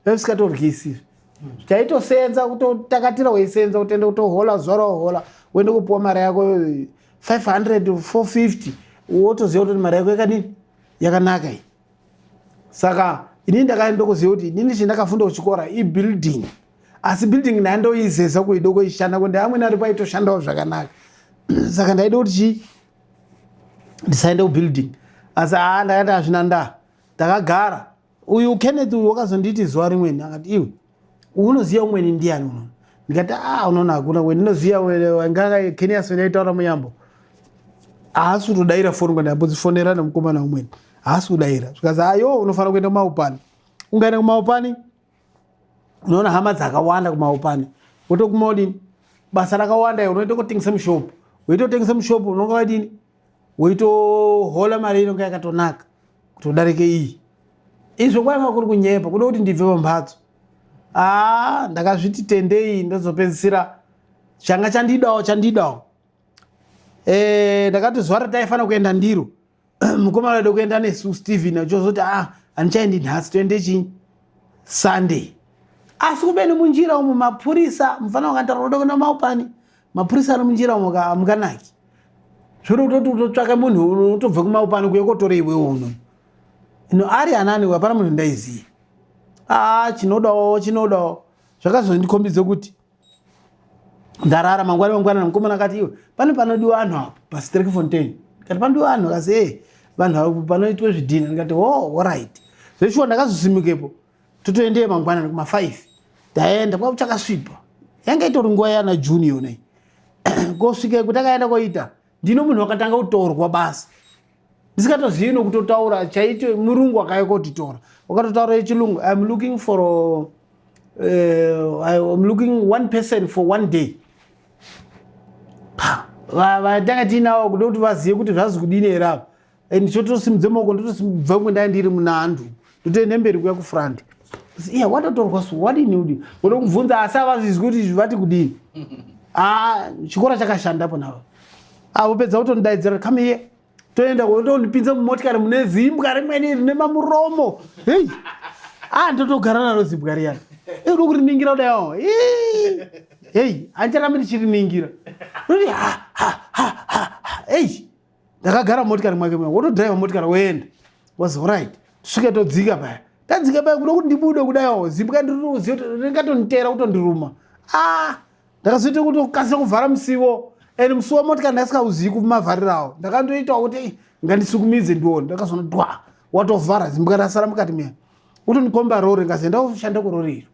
zvavisingatoryisi, taitosenza kutotakatira, weisenza kutoenda kutohola zuva rahola, uende kupuwa mari yako 500, 450, wotoziva kuti mari yako yakadini, yakanaka iyi. Saka inini ndakaenda kuziva kuti inini chendakafunda kuchikora ibuilding, asi building ndandoizeza kuido kuishanda kundi amweni ari paitoshandawo zvakanaka. Saka ndaida kuti chii, ndisaende kubuilding, asi haa, ndakati hazvina ndaa, ndakagara. Uyu Kenneth uyu wakazonditi zuva rimweni akati, "Iwe unoziva umweni ndiani uno?" Ndikati, "A, unoona hakuna wendinoziva wanga Kenias wendaitaura muyambo, haasi kutodaira foni kwandambodzifonera nemukomana umweni, haasi kudaira." Zvikazi, "Ayo, unofanira kuenda kumaupani. Ungaenda kumaupani unoona hama dzakawanda kumaupani, wotoguma udini basa rakawanda iwe unoita kutengesa mushopu, weitotengesa mushopu unonga wadini, weitohola mari inonga yakatonaka kutodarike iyi." Izvo kwaiva kuri kunyepa, kuda kuti ndibve pamhatso. Aa, ndakazviti tendei, ndozopedzisira changa chandidawo chandidawo. Ndakati zuva rataifanira kuenda ndiro mukomana wedu kuenda nesu Steven achozoti, "Ah, handichaendi nhasi, toende chii, Sunday." Asi kubeni munjira umu mapurisa, mufana wakantaura kuda kuenda maupani, mapurisa ari munjira umu amukanaki, zvoda kutoti utotsvaka munhu unotobva kumaupani kuya kotora iwewo uno ino ari anani, hapana munhu ndaiziva. Ah, chinodawo chinodawo, zvakazondikombidza kuti ndarara. Mangwana mangwana mukomana akati, "Iwe, pane panodiwa anhu apo paSterkfontein." Ndikati, "Panodiwa anhu?" Akasi, "E, vanhu avo panoitwe zvidhina." Ndikati, "Oh, alright." Zveshuwa ndakazosimukepo, totoendeyo mangwanani kuma5, taenda kwakuchakasvipa, yanga itori nguva yana June yonai. Kosvika takaenda koita, ndino munhu wakatanga kutorwa basa ndisingatozivi nokutotaura chaito. Murungu akauya kotitora, wakatotaura yechirungu, "I'm looking for I'm looking one person for one day." Vatanga tiinawo kuda kuti vazive kuti zvazi kudini here apa. Ndichotosimudze maoko, ndotobva kumwe ndai ndiri munandu, ndotoende mberi kuya kufront, iya watotorwa so wadini udi uda kubvunza, asi havazvizwi kuti vati kudini. A, chikora chakashandapo navo avo. Pedza kutondidaidzira, "Come here." Toenda, tondipinza mumotikari mune zimbwa rimweni rine mamuromo. Hei, a, ndotogara naro zimbwa riyani, uda kuriningira kudaiwo. Hei, handicharambi ndichiriningira, ndoti ha ha ha ha ha, ei. Ndakagara motikari mwake muya, wotodhiraivha motikari woenda. Was alright, tisvike todzika paya. Tadzika paya, kuda kuti ndibude kudaiwo, zimbwa ndiriuziva kuti ringatonitera kutondiruma. Ah, ndakazoita kuti ukasire kuvhara musiwo, and musiwo motikari ndasikauzivi kumavharirawo. Ndakandoitawo kuti ngandisukumidze ndione, ndakazoona dwa watovhara, zimbwa rasara mukati muya. Utondikomba rori, ngazi enda ushande kurori iro.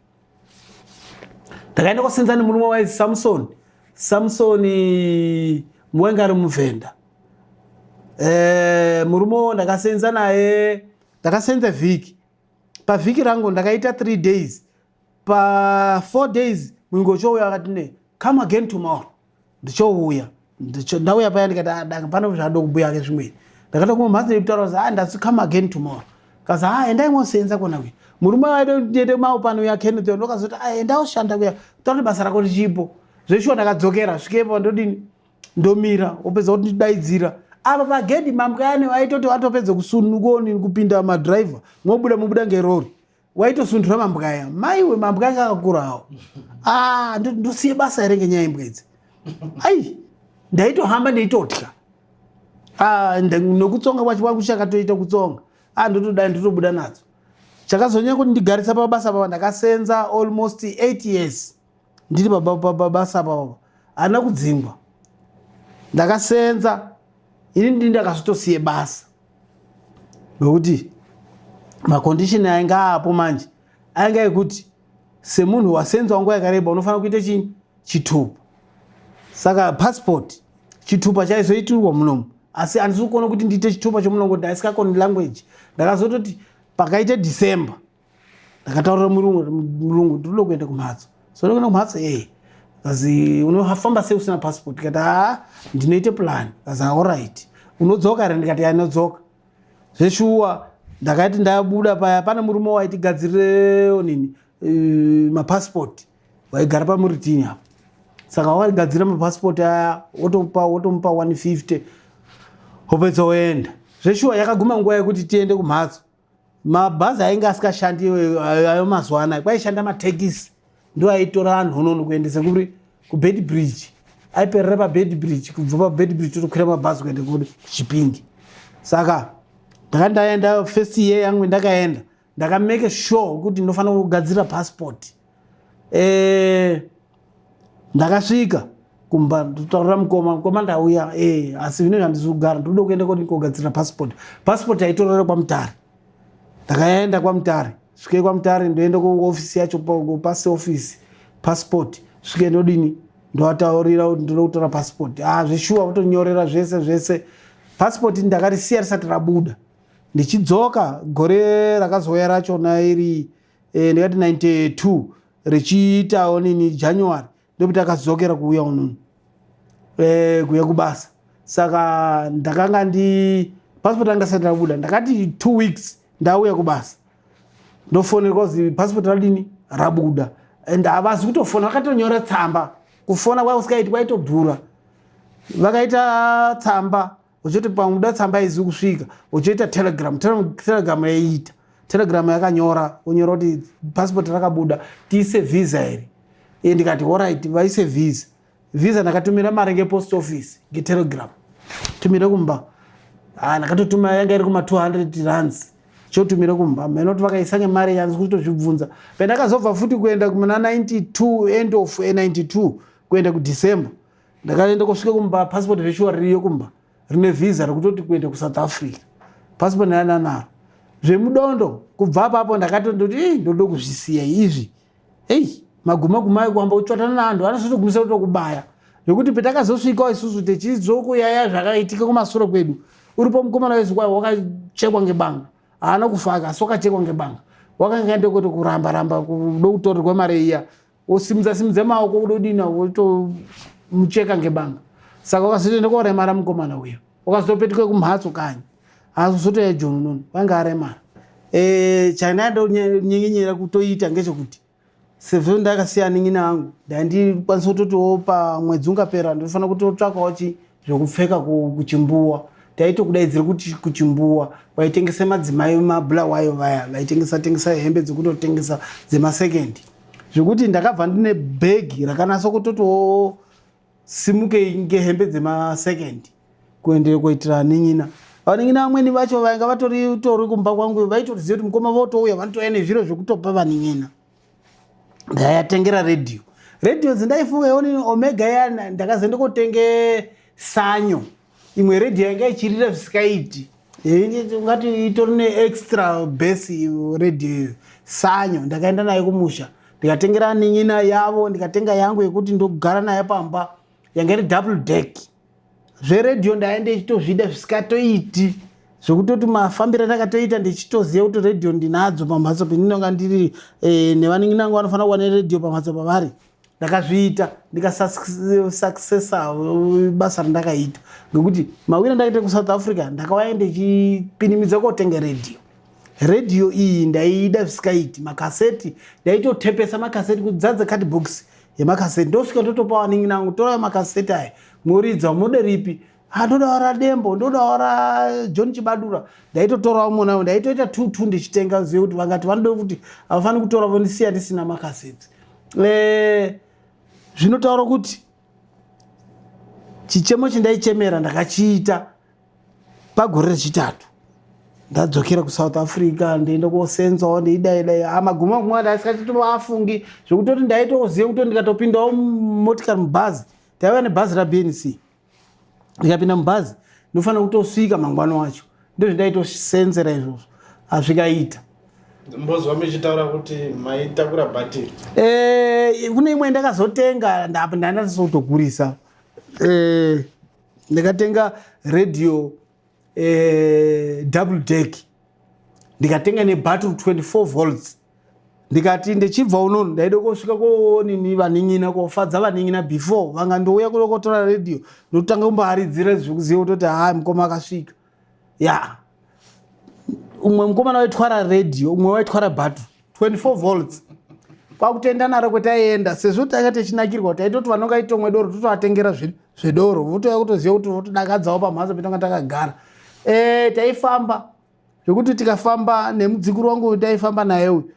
Ndakaenda kusenza nemurume waizi Samson. Samson wainge ari muvhenda. Murume ndakasenza naye, ndakasenza vhiki. Pavhiki rangu ndakaita 3 days. Pa 4 days muyungu uchouya akati, "Ne, come again tomorrow." Ndichouya, ndauya paya ndikati, "Ah, danga pane zvado kubuya ke zvimweni." Ndakati kumamhatso ndikutaura kuti, "Ah, ndasi come again tomorrow." Kazi, "Ah, endai mosenza kona kuya." Murume waida ndiende maupano uya, Kenneth, ndokazoti, "Ah, enda ushanda kuya, taura kuti basa rako richipo." Zveshuwa ndakadzokera, svikepo ndodini, ndomira, wopedza kuti ndidaidzira apa pagedhi, mambwa ane vaitoti vatopedza kusunukoni kupinda madhiraivha, mobuda, mobuda ngerori, waitosundura mambwa aya. Maiwe, mambwa anga akakurawo. Ah, ndosiye basa here ngenyaya imbwa idzi? Ai, ndaitohamba ndeitotya. Ah, nokutsonga kwacho kwangu chakatoita kutsonga. Ah, ndotodai ndotobuda nadzo. Chakazonyanya kuti ndigarisa pabasa papa, ndakasenza almost 8 years ndiri pabasa papa, handina kudzingwa. Ndakasenza ini, ndini ndakazotosiye basa nokuti macondition ainge apo manje ainge ekuti semunhu wasenza nguva yakareba unofanira kuita chii? Chitupa. Saka passport, chitupa chaizoitirwa munomu, asi handisi kuona kuti ndiite chitupa chomuno ngokuti ndaisikakoni language. Ndakazototi pakaita December ndakataurira murungu, "Murungu, ndinoda kuenda kumhatso." "So kuenda kumhatso?" "E." Kazi, "Unofamba sei usina passport?" Ndikati, "Haa, ndinoite plan." Kazi, "Alright, unodzoka here?" Ndikati, "Ainodzoka zveshuwa." Ndakati ndabuda paya, pane murume waitigadzirire nini, mapassport, waigara pamuritini apo. Saka wakagadzira mapassport aya, wotopa, wotomupa 150, wopedza woenda. Zveshuwa yakaguma nguva yekuti tiende kumhatso. Mabhazi ainge asikashandi ayo mazuva anaya, kwaishanda matekisi, ndo aitora anhu unono kuendesa kuri kuBeitbridge, aiperera paBeitbridge. Kubva paBeitbridge totokwira mabhazi kuenda kuri Chipinge. Saka ndakati ndaenda first year yangu, ndakaenda ndakamake sure kuti ndinofanira kugadzira passport. Ndakasvika kumba, ndotaurira mukoma, "Mukoma, ndauya, asi zvino handisi kugara, ndoda kuenda kodi kogadzira passport." Passport aitorera kwaMutare. Ndakaenda kwaMutare, svike kwaMutare, ndoenda kuofisi yacho, pasi office passport. Svike ndodini, ndovataurira kuti ndoda kutora passport. Ah, zveshuwa votonyorera zvese zvese. Passport ndakarisiya risati rabuda. Ndichidzoka gore rakazouya rachona iri, ndikati 92 richiitawo nini, January, ndokuti akazokera kuuya unono, kuuya kubasa. Saka ndakanga ndi passport anga sati rabuda. Ndakati 2 weeks ndauya kubasa, ndofonerwa kuzi passport radini, rabuda. And havazi kutofona, vakatonyora tsamba. Kufona kwausikaiti, kwaitodhura. Vakaita tsamba, uchiti pamuda tsamba izi kusvika, uchiita telegram. Telegram yaiita, telegram yakanyora, unyora kuti passport rakabuda, tiise visa here? Iye ndikati, "Alright, vaise visa." Visa ndakatumira mari ngepost office, ngetelegram, tumire kumba. Ah, ndakatotuma, yanga iri kuma 200 rands, chotumire kumba. Mheno kuti vakaisa ngemari yanzi kutozvibvunza. Pendakazobva futi kuenda muna 92, end of 92 kuenda kuDecember, ndakaenda kusvika kumba, passport zveshuwa ririyo kumba, rine visa rekutoti kuenda kuSouth Africa. Passport ndananaro zvemudondo. Kubva apapo ndakatondoti, "Ii, ndodo kuzvisiya izvi." Ei, maguma guma ekuhamba utsvatana naanhu anozotogumisa kutokubaya, zvekuti petakazosvikawo isusu techizokuyaya zvakaitika kumasure kwedu, uripo mukomana wezikwa wakachekwa ngebanga. Haana kufaka, asi wakachekwa ngebanga. Wakanga ndekuti kuramba ramba kudo kutorerwa mari iya, wosimudza simudza maoko kudodina, wotomucheka ngebanga. Saka wakazotoenda koremara mukomana uyo, wakazotopetuka kumhatso kanyi, azozotoya Joni unono, wanga aremara. Chandandonyengenyera kutoita ngechekuti sezvo ndakasiya nin'ina angu, ndandikwanisa kutotiwo pamwedzi ungapera ndinofanira kutotsvakawo chi zvekupfeka kuchimbuwa. Taitokudaidzira kuti kuchimbuwa waitengesa madzimai mabulawayo vaya vaitengesa tengesa hembe dzekutotengesa dzemasekendi, zvekuti ndakabva ndine bhegi rakanasa kutotiwo simukei ngehembe dzemasekendi. Kuendere kuitira anin'ina. Vanin'ina vamweni vacho vainga vatori tori kumba kwangu vaitoziva kuti mukoma votouya vanotouya nezviro zvekutopa vanin'ina. Ndayatengera radio. Radio dzindaifunga ioni Omega yana ndakazoenda kotenge Sanyo. Imwe radio yanga ichirira zvisikaiti. Ungati itori neextra bass radio iyo. Sanyo ndakaenda nayo kumusha. Ndikatengera anin'ina yavo ndikatenga yangu yekuti ndogara nayo pamba. Yanga iri double deck. Zveredhiyo ndaiya ndichitozvida zvisikatoiti zvekutoti mafambiro andakatoita ndichitoziva kuti redhiyo ndinadzo pamhatso pendinonga ndiri e, nevanin'ina vangu vanofanira kuva neredhiyo pamhatso pavari. Ndakazviita ndikasuccessa basa randakaita ngekuti mawiri andakaita kuSouth Africa ndakauya ndichipinimidza kotenga redhiyo. Redhiyo iyi ndaiida zvisikaiti, makaseti ndaitotepesa makaseti kudzadza cardbox yemakaseti ndosvika ndotopa vanin'ina vangu, torai makaseti aya moridza, mode ripi? Ah, ndodawo raDembo, ndodawo raJohn Chibadura. Ndaitotorawo mona, ndaitoita 2 ndichitenga zive kuti vangati vanoda kuti havafaniri kutora vondisiya ndisina makaseti. Eh, zvinotaura kuti chichemo chandaichemera ndakachiita pagore rechitatu ndadzokera kuSouth Africa, ndienda kosenzawo ndeidai dai. Ah, magumo angu mwana asikachitoafungi zvekutoti ndaitoziva kuti ndikatopindawo motikari mubhazi, taiva nebhazi raBNC, ndikapinda mubhazi ndinofanira kutosvika mangwana wacho. Ndozvindaitosenzera izvozvo, hazvikaita. Mbozwa muchitaura kuti maitakura bhatiri. Eh, kune imwe ndakazotenga ndandasotogurisa. Eh, ndakatenga radio double deck, ndikatenga nebattery 24 volts. Ndikati ndichibva unono ndaida kosvika koonini vanin'ina, kofadza vanin'ina before vangandouya kuda kotora radio, ndotanga kumbaharidzira zvekuziva kutoti haa mukoma akasvika. Ya, umwe mukomana waitwara radio, umwe waitwara battery 24 volts, kwakutenda naro kwetaienda. Sezvo tanga techinakirwa, taitoti vanonga itomwe doro totovatengera zvedoro, votouya kutoziva kuti votodakadzawo pamhatso petonga takagara. E, taifamba zvekuti tikafamba nemudzikuru wangu taifamba naye uyu,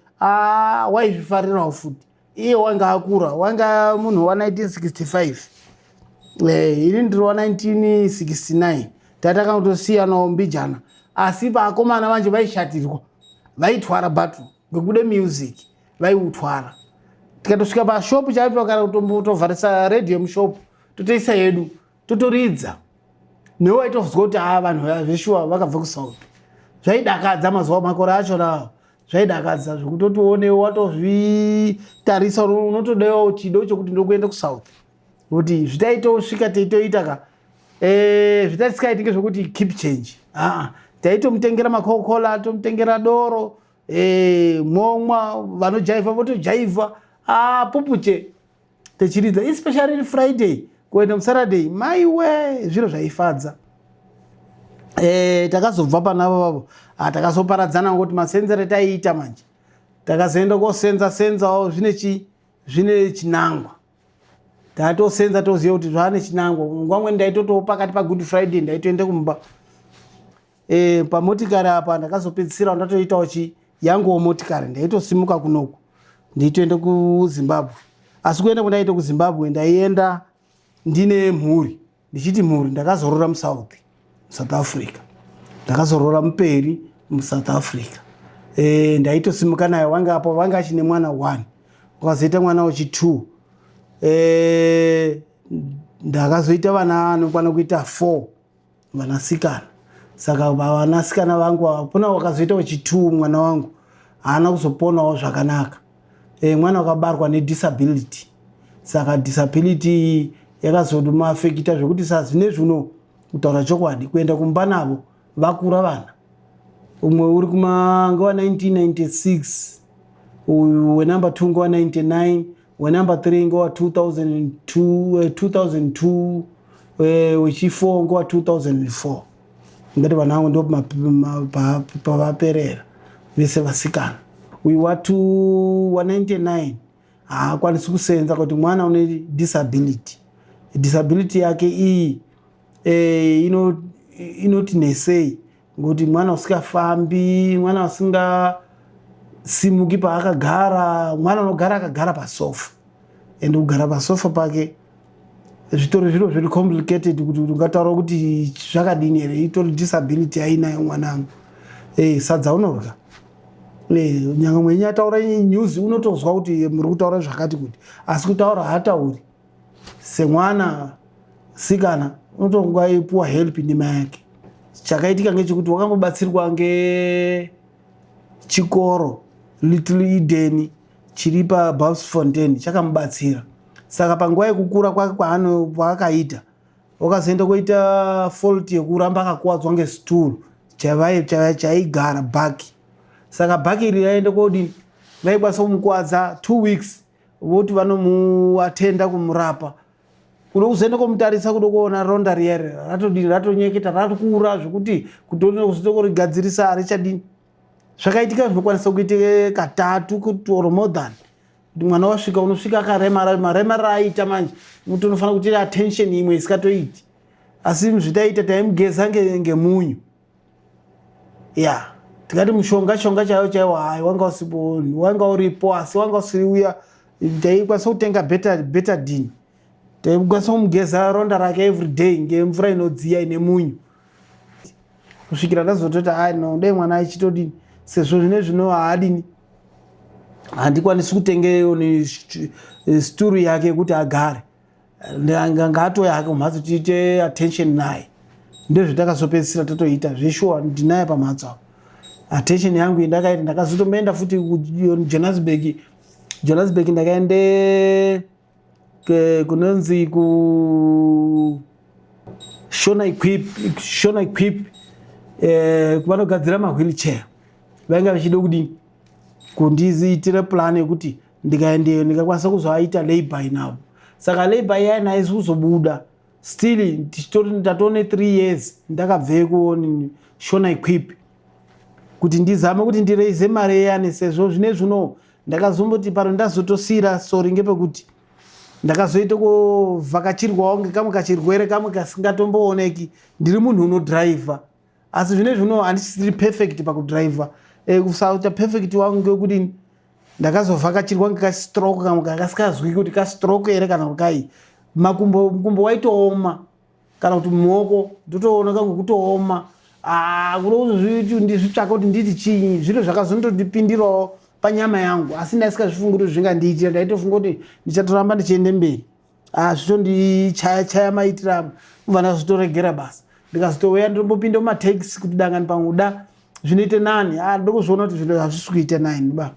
waizvifarirawo futi. Iye wanga akura, wanga munhu wa 1965, e, ini ndiri wa 1969, tatakangotosiyanawo mbijana. Asi vakomana vanje vaishatirwa, vaitwara battery ngekude music, vaiutwara. Tikatosvika pashopu chaipo kana kutovharisa radio mushopu, totoisa yedu totoridza. Newe waitozwa kuti haa vanhu zveshuwa vakabva kuSouth. Zvaidakadza mazuva makore acho nawo, zvaidakadza zvekutoti uone watozvitarisa unotodewa chido chokuti ndokuenda kuSouth, kuti zvitaitosvika teitoita ka. Eh, zvitatisikaiti ngezvekuti keep change. Aa, taitomutengera macoca-cola, tomutengera doro, eh, momwa, vanojaivha votojaivha. Ah, pupuche techiridza, especially Friday kuenda muSaturday, maiwe, zviro zvaifadza. Eh, takazobva panavo vavo, ah, takazoparadzana ngokuti masenzere taiita manje takazoenda kosenza senzawo zvine chi zvine chinangwa. Tatosenza toziva kuti zvane chinangwa. Nguva mweni ndaitotowo pakati paGood Friday ndaitoenda kumba. E, pamotikari apa ndakazopedzisira ndatoitawo chi yanguwo motikari, ndaitosimuka kunoku nditoenda kuZimbabwe. Asi kuenda kwandaita kuZimbabwe ndaienda ndine mhuri, ndichiti mhuri ndakazorora muSouth, South Africa, ndakazorora muperi muSouth Africa. E, ndaitosimuka naye, wanga apo wanga achine mwana 1, wakazoita mwana wechi 2. E, ndakazoita vana anokwana kuita 4 vanasikana. Saka vanasikana vangu hapuna wakazoita wechi 2, mwana wangu haana kuzoponawo zvakanaka. E, mwana wakabarwa nedisability, saka disability yakazomuafekita zvekuti sazvinezvi uno kutaura chokwadi kuenda kumba navo vakura vana. Umwe uri kuma nguva 1996, uyu wenumber 2 nguva 99, wenumber 3 nguva 2002, 2002, wechi4 nguva 2004. Ngati vana vangu ndo pavaperera vese vasikana. Uyu watu wa 99 haakwanisi kusenza kuti mwana une disability. Disability yake iyi e, inoti nesei ngokuti mwana usingafambi, mwana usingasimuki paakagara, mwana unogara akagara pasofa, ende kugara pasofa pake Zvitori zviro zviri complicated kuti ungataura kuti zvakadini here. Itori disability ainayo mwanangu. Sadza unorya. Nyange mwenye ataura news unotozwa kuti muri kutaura zvakati kuti, asi kutaura haatauri. Semwana sikana unotonga help nemai yake. Chakaitika ngechekuti wakambobatsirwa ngechikoro Little Eden chiri paBuffsfontein, chakamubatsira. Saka panguva yekukura kwake kwaakaita, wakazoenda koita fault yekuramba akakuwadzwa ngestool chaigara bhaki. Saka bhaki iri raenda kodini, vaikwanisa kumukuwadza 2 weeks, voti vanomuatenda kumurapa. Kuda kuzoenda komutarisa, kuda kuona ronda riya ratodini, ratonyeketa, rakura zvekuti kutokorigadzirisa harichadini. Zvakaitika zvinokwanisa kuite katatu or more than kuti mwana wasvika, unosvika akaremara. Maremara aita manje kuti unofanira kuti attention imwe isikatoiti, asi zvitaita taimugeza ngemunyu ya. Tikati mushonga shonga chaiwo chaiwo, hai, wanga usipo. Wanga uripo, asi wanga usiri uya. Taikwanisa kutenga Betadine, taikwanisa kumugeza ronda rake every day ngemvura inodziya ine munyu, kusvikira ndazototi, hai no, dai mwana achitodini, sezvo zvine zvino haadini, handikwanisi kutengeyo sturu yake yekuti agare, ngaatoya hake kumhatso, tiite attention naye. Ndozvatakazopedzisira tatoita zveshuwa. Ndinaye pamhatso apo. Attention yangu indakaita, ndakazotomboenda futi kuJohannesburg. Johannesburg ndakaende kunonzi ku Shona Equip, vanogadzira mawheelchair. Vainga vachida kudini, kundiitira plan yekuti ndikaendeyo ndingakwanisa kuzoaita lay-by navo. Saka lay-by iyani haisi kuzobuda. Still ndichitori ndatone 3 years ndakabveko Shona Equip kuti ndizame kuti ndireise mari iyani, sezvo zvine zvino ndakazomboti pano ndazotosiyira sori ngepekuti ndakazoita kuvhakachirwawo ngekamwe kachirwere kamwe kasingatombooneki. Ndiri munhu unodhiraivha, asi zvine zvino handisiri perfect pakudhiraivha. Kusaita perfect wangu ngekudini, ndakazovhakachirwa ngekastroke kamwe kakasikazwiki kuti kastroke here kana kuti kai. Makumbo, mukumbo waitooma kana kuti muoko, ndotooneka ngekutooma. Ah, kuda kuzozviti ndizvitsvaka kuti nditi chinyi, zviro zvakazondondipindirawo panyama yangu, asi ndaisikazvifungi kuti zvingandiitira. Ndaitofunga kuti ndichatoramba ndichiende mberi. Ah, zvitondichaya chaya maitiro amo, kubva ndazotoregera basa. Ndikazotouya ndombopinda mumatekisi kuti dangani pamwe kuda zvinoite nani. Ah, ndokuzviona kuti zviro hazvisi kuita nani ba.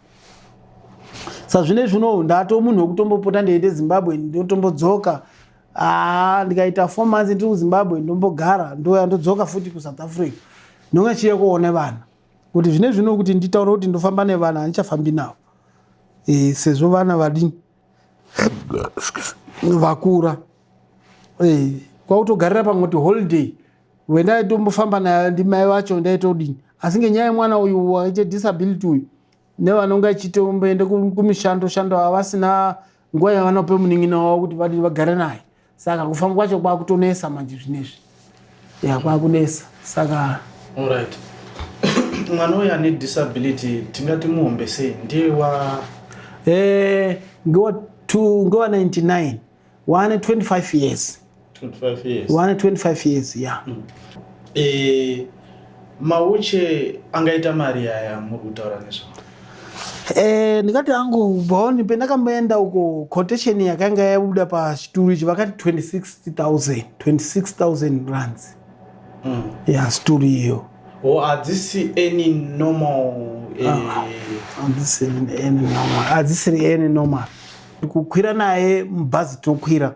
Saka zvine zvino ndato munhu wekutombopota ndiende Zimbabwe, ndotombodzoka. Ah, ndikaita 4 months ndiri kuZimbabwe, ndombogara, ndouya, ndodzoka futi kuSouth Africa. Ndonga chiya kuona vana kuti zvine zvino kuti nditaure kuti ndofamba nevana, handichafambi navo, sezvo vana vadini, vakura. Kwakutogarira pamwe kuti holiday wendaitombofamba nayo ndimai vacho, ndaitodini, asi ngenyaya yemwana uyu waite disability uyu nevanonga ichitomboende kumishando shando, havasina nguva yavanope munin'ina wavo kuti vadini, vagare naye. Saka kufamba kwacho kwakutonesa manje zvinezvi, ya, kwakunesa saka. Alright, mwana uyu ane disability tingati muhombe sei? Ndiye wa Ngewa ngewa 99, wane 25 years. 25 years. Wane 25 years, ya. Mauche angaita mari aya muri kutaura nezvavo? Ndingati hangu bhaoni pendakamboenda uko, quotation yakanga yabuda pachituru ichi vakati 26,000, 26,000 rands. Ya, sturu iyo. O, hadzisi any normal? Hadzisiri any normal, hadzisiri any normal. Kukwira naye mubhazi, tinokwira,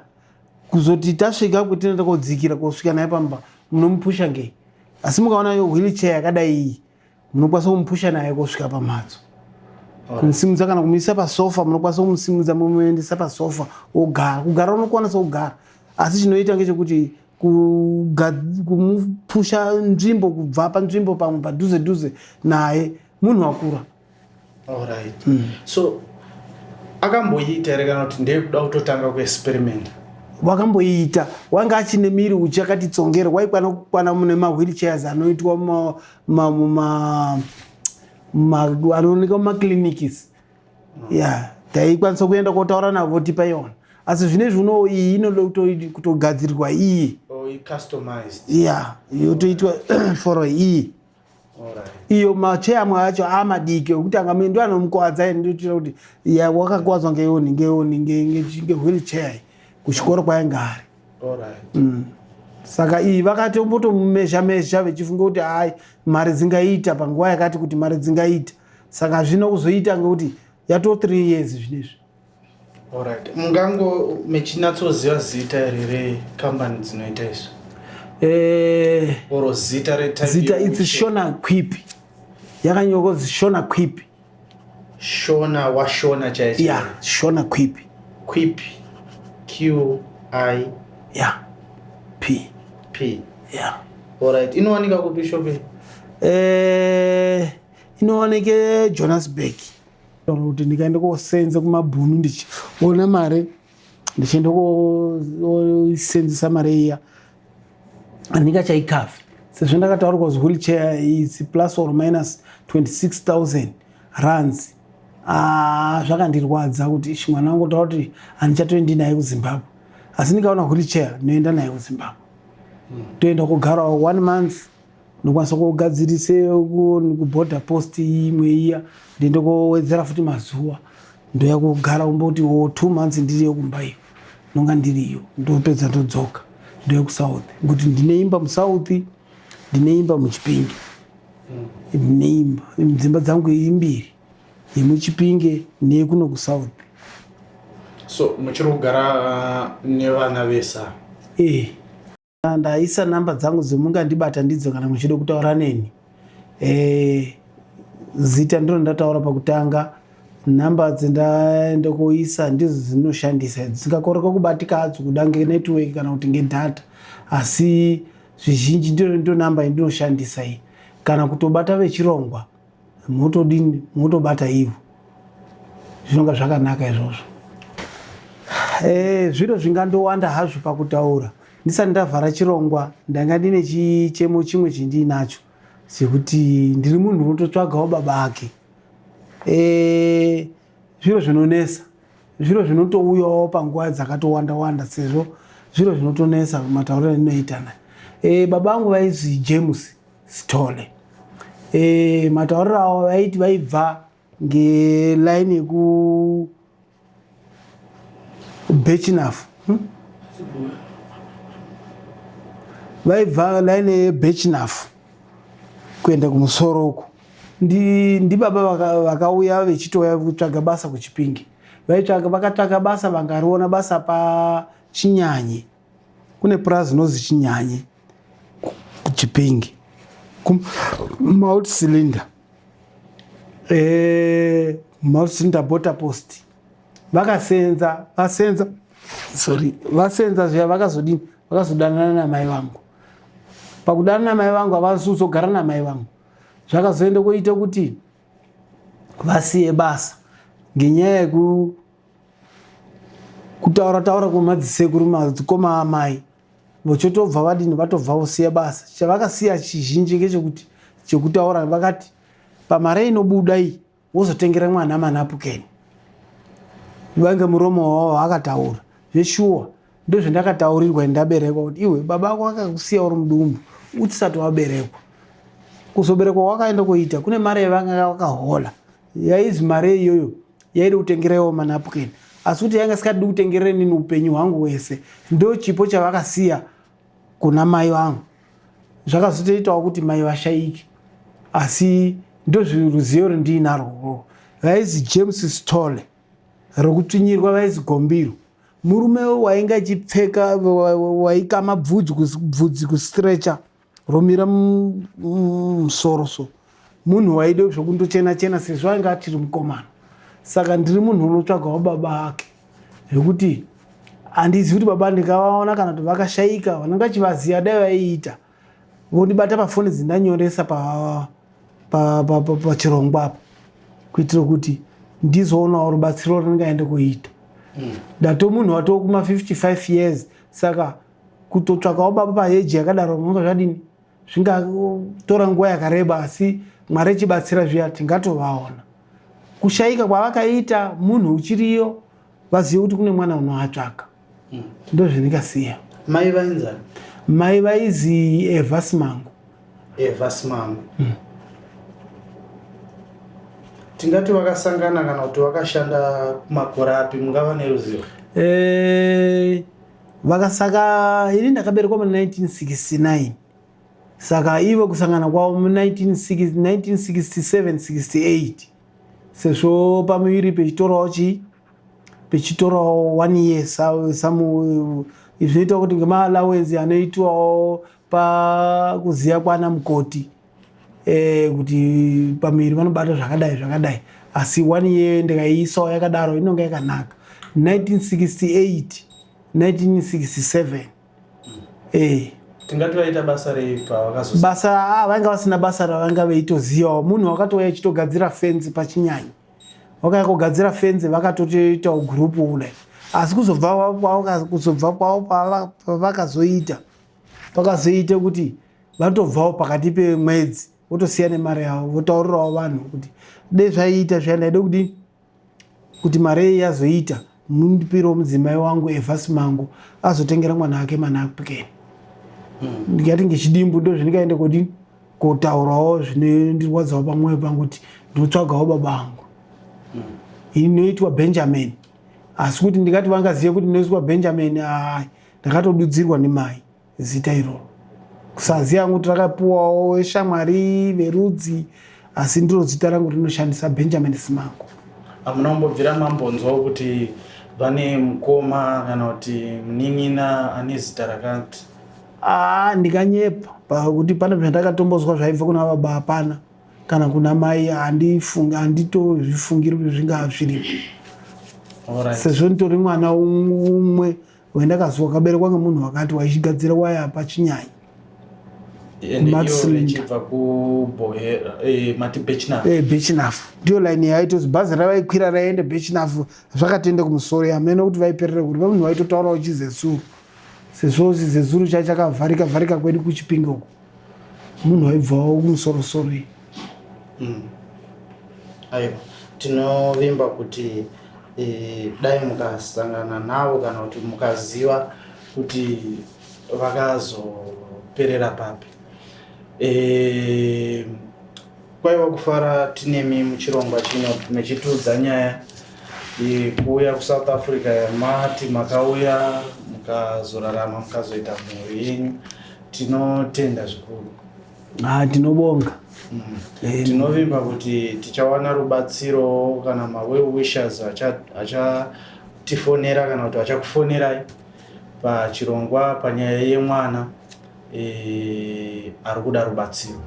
kuzoti tasvika kwetinoenda kodzikira, kosvika naye pamba, munomupusha ngei? Asi mukaona wheelchair yakadai iyi, munokwanisa kumupusha naye kosvika pamhatso, kumusimudza kana kumuisa pasofa. Munokwanisa kumusimudza mumuendesa pasofa ogara. Kugara unokwanisa kugara, asi chinoita ngechekuti kumupusha nzvimbo kubva panzvimbo pamwe padhuze dhuze naye, munhu akura. Alright, so akamboiita here kana kuti ndeyekuda kutotanga kuexperimenta? Wakamboiita, wanga achine miri uchakati tsongere, waikwana kukwana mune mawheelchairs anoitwa anooneka mumaclinics. Ya, taikwanisa kuenda kotaura navo, tipa iona. Asi zvinezvi unowo iyi inoda kutogadzirirwa iyi. Oh, customized. Yeah, yotoitwa for iyi. Iyo macheya amwe acho amadiki ekuti anga ndo anomukwadza ndoitira kuti ya wakakwadzwa ngeyoni ngeyoni ngewheelchair kuchikoro kwainge ari. Saka iyi vakatombotomumezha mezha vechifunga kuti hai mari dzingaita panguva yakati kuti mari dzingaita. Saka hazvina kuzoita ngekuti yato 3 years zvinezvi. Alright. Mungango mechinatsoziva zita here rekambani dzinoita izvi? Or zita retype Zita ye it's wheelchair? Shona Quip. Yakanyorwa kunzi Shona Quip. Shona washona chaicho. Yeah, Shona Quip. Quip. Q I Yeah. P. P. Yeah. Alright. Inowanika kupi shop iyi? Inowanike Johannesburg. Kuti ndikaenda kosenza kumabhunu ndichiona mari, ndichienda kosenzesa mari iya, handingachaikafi. Sezvo ndakataura kuti wheelchair is plus or minus 26,000 rands. Zvakandirwadza kuti ishi mwana wangu taura kuti handichatoendi naye kuZimbabwe. Asi ndikaona wheelchair ndinoenda naye kuZimbabwe. Toenda kugarawo 1 month, ndokwanisa kugadzirise kuborder post imwe iya, ndiende kowedzera futi mazuva, ndoya kugara kumboti 2 months ndiriyo kumba iyo, ndonga ndiriyo, ndopedza ndodzoka ndoya kuSouth, ngekuti ndine imba muSouth, ndine imba muChipinge, ndine imba dzimba dzangu imbiri, yemuChipinge neyekuno kuSouth. So muchiri kugara nevana vese? Ndaisa namba dzangu dzemungandibata ndidzo kana muchida kutaura neni. Zita ndiro ndataura pakutanga, namba dzendaenda kuisa ndidzo dzinoshandisa, dzisingakoreka kubatika hadzo kuda ngenetwork kana kuti ngedata, asi zvizhinji ndo namba yandinoshandisa iyi. Kana kutobata vechirongwa motodini, motobata ivo, zvinonga zvakanaka izvozvo. Zviro zvingandowanda hazvo pakutaura. Ndisati ndavhara chirongwa, ndanga ndine chichemo chimwe chindiinacho chekuti ndiri munhu unototsvagawo baba ake. Zviro zvinonesa, zviro zvinotouyawo panguva dzakatowanda wanda, sezvo zviro zvinotonesa matauriro andinoita naye. Baba vangu vaizi James Sithole. Matauriro avo vaiti vaibva ngelaini yeku Birchenough. Vaibva line yeBirchenough kuenda kumusoro uko. Ndibaba vakauya vechitouya kutsvaga basa kuChipinge. Vakatsvaga basa, vangariona basa paChinyanye. Kune purazi inozi Chinyanye kuChipinge. Mount Cylinder. Mount Cylinder border post. Vakasenza, vasenza, sorry, vasenza zviya vakazodini? Vakazodanana namai vangu. Pakudanana namai vangu havasi kuzogara namai vangu. Zvakazoenda kuita kuti vasiye basa ngenyaya yeku kutaura taura kwemadzisekuru madzikoma amai, vochotobva vadini, vatobva vosiya basa. Chavakasiya chizhinji ngechekuti chekutaura vakati pamari inobuda iyi wozotengera mwana manapukeni. Vange muromo wavo vakataura zveshuwa, ndozvandakataurirwa ndaberekwa kuti iwe baba vako vakakusiya uri mudumbu usati waberekwa. Kuzoberekwa wakaenda kuita kune mari yavanga vakahola, yaizi mari iyoyo yaida kutengerewo manapukeni, asi kuti yanga isikadi kutengerera inini upenyu hwangu hwese. Ndo chipo chavakasiya kuna mai vangu. Zvakazotoitawo kuti mai vashaike, asi ndozviruzivo rwandinarwo. Vaizi James Sithole, rokutsvinyirwa vaizi Gombiro. Murume wainge achipfeka, waikama bvudzi kustrecha romira musoro, so munhu waida zvokundochena chena sezvo ainge achiri mukomana. Saka ndiri munhu unotsvagawo baba ake, zvekuti handizivi kuti baba ndingavaona kana kuti vakashaika. Vanenge vachivaziva dai vaiita vondibata pafoni dzindanyoresa pachirongwa apa, kuitira kuti ndizoonawo rubatsiro randingaende kuita. Ndato munhu watoo kuma 55 years, saka kutotsvakawo baba paeji yakadaro zvinonga zvadini, zvingatora nguva yakareba, asi Mwari echibatsira zviya tingatovaona. Kushaika kwavakaita munhu uchiriyo Vazive kuti kune mwana unoatsvaka. Ndozvendingasiya. Mai vainzani? Mai vaizi Eva Simango. Eva Simango. Tingati vakasangana kana kuti vakashanda kumakore api, mungava neruzivo? Vakasaka ini ndakaberekwa muna 1969, saka ivo kusangana kwavo mu 1967 68, sezvo pamuviri pechitorawo chii, pechitorawo one year samu zvinoita kuti ngemaallowance anoitwawo pakuziya kwana mukoti, kuti pamuviri vanobata zvakadai zvakadai, asi one year ndikaiisawo yakadaro inonga yakanaka. 1968, 1967. Tingati vaita basa rei pavakazo? Basa, vanga vasina basa ravanga veitozivawo. Munhu wakatouya achitogadzira fenzi pachinyanyi, vakauya kugadzira fenzi, vakatotoitawo gurupu kudai, asi kuzobva kwavo pavakazoita, pakazoita kuti vatobvawo pakati pemwedzi, votosiya nemari yavo, votaurirawo vanhu kuti dei zvaiita zviya, ndaide kudini kuti mari iyi yazoita, mundipiro mudzimai wangu Eva Simango azotengera mwana wake manapukeni. Ndikati ngechidimbu ndo zvindikaende kodini kotaurawo zvinondirwadzawo pamwoyo pangu kuti ndinotsvagawo baba angu. Inoitwa Benjamin, asi kuti ndingati vangazive kuti ndinoitwa Benjamin, ai, ndakatodudzirwa nemai zita iroro, kusaziva hangu kuti rakapuwawo shamwari verudzi, asi ndiro zita rangu rinoshandisa, Benjamin Simango. Hamuna kumbobvira mambonzwawo kuti vane mukoma kana kuti munin'ina ane zita rakati? Aa, ndinganyepa pakuti pane zvandakatombozwa zvaibva kuna baba, hapana, kana kuna mai handifungi, handitozvifungiri kuti zvingava zviripo, sezvo nditori mwana umwe wendakazwa wakaberekwa ngemunhu wakati waichigadzira waya pachinyanyi. Ende Matt iyo Cylinder. vechibva kuBohera, mati Birchenough? Birchenough ndiyo line yaitozi bhazi ravaikwira raiende Birchenough, zvakatoenda kumusoro, hameno kuti vaiperere kuri. Vanhu vaitotaurawo chiZezuru, sezvo chiZezuru cha chakavharika vharika kwedu kuChipinge uko, munhu waibvawo kumusorosoro iyi. Aiwa, tinovimba kuti dai mukasangana navo kana kuti mukaziva kuti vakazoperera papi. Kwaiva kufara tinemi muchirongwa chino mechitiudza nyaya yekuuya kuSouth Africa, yamati makauya mukazorarama, mukazoita mhuri yenyu. Tinotenda zvikuru. Ah, tinobonga. Tinovimba kuti tichawana rubatsiro kana mawell wishers achatifonera kana kuti vachakufonerai pachirongwa panyaya yemwana ari kuda rubatsiro.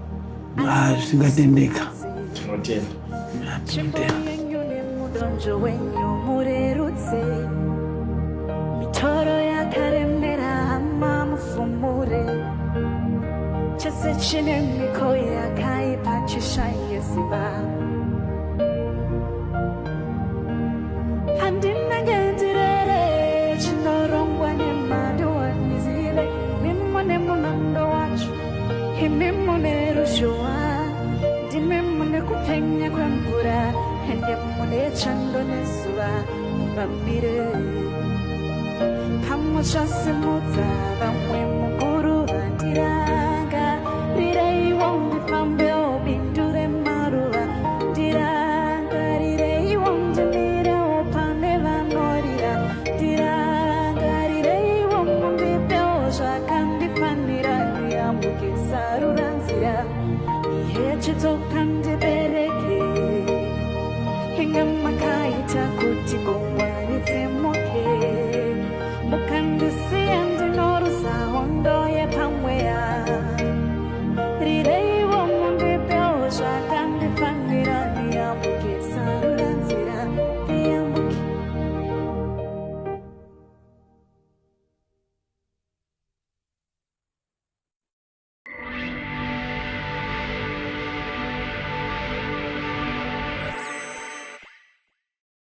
Ah, zvingatendeka. Tinotenda. Tsvimbo yenyu nemudonzvo wenyu murerutse mitoro yakaremera hama, mufumure chese chine miko yakaipa chishaye simba. Handinenge ndirere chinorongwa nemado, handizive mimo nemunondo wacho. Imi mune ruzhowa, ndimi mune kupenya kwemvura, ende mune chando nezuva, mubambire pamwe chasimudza vamwe mukuru vandiranga.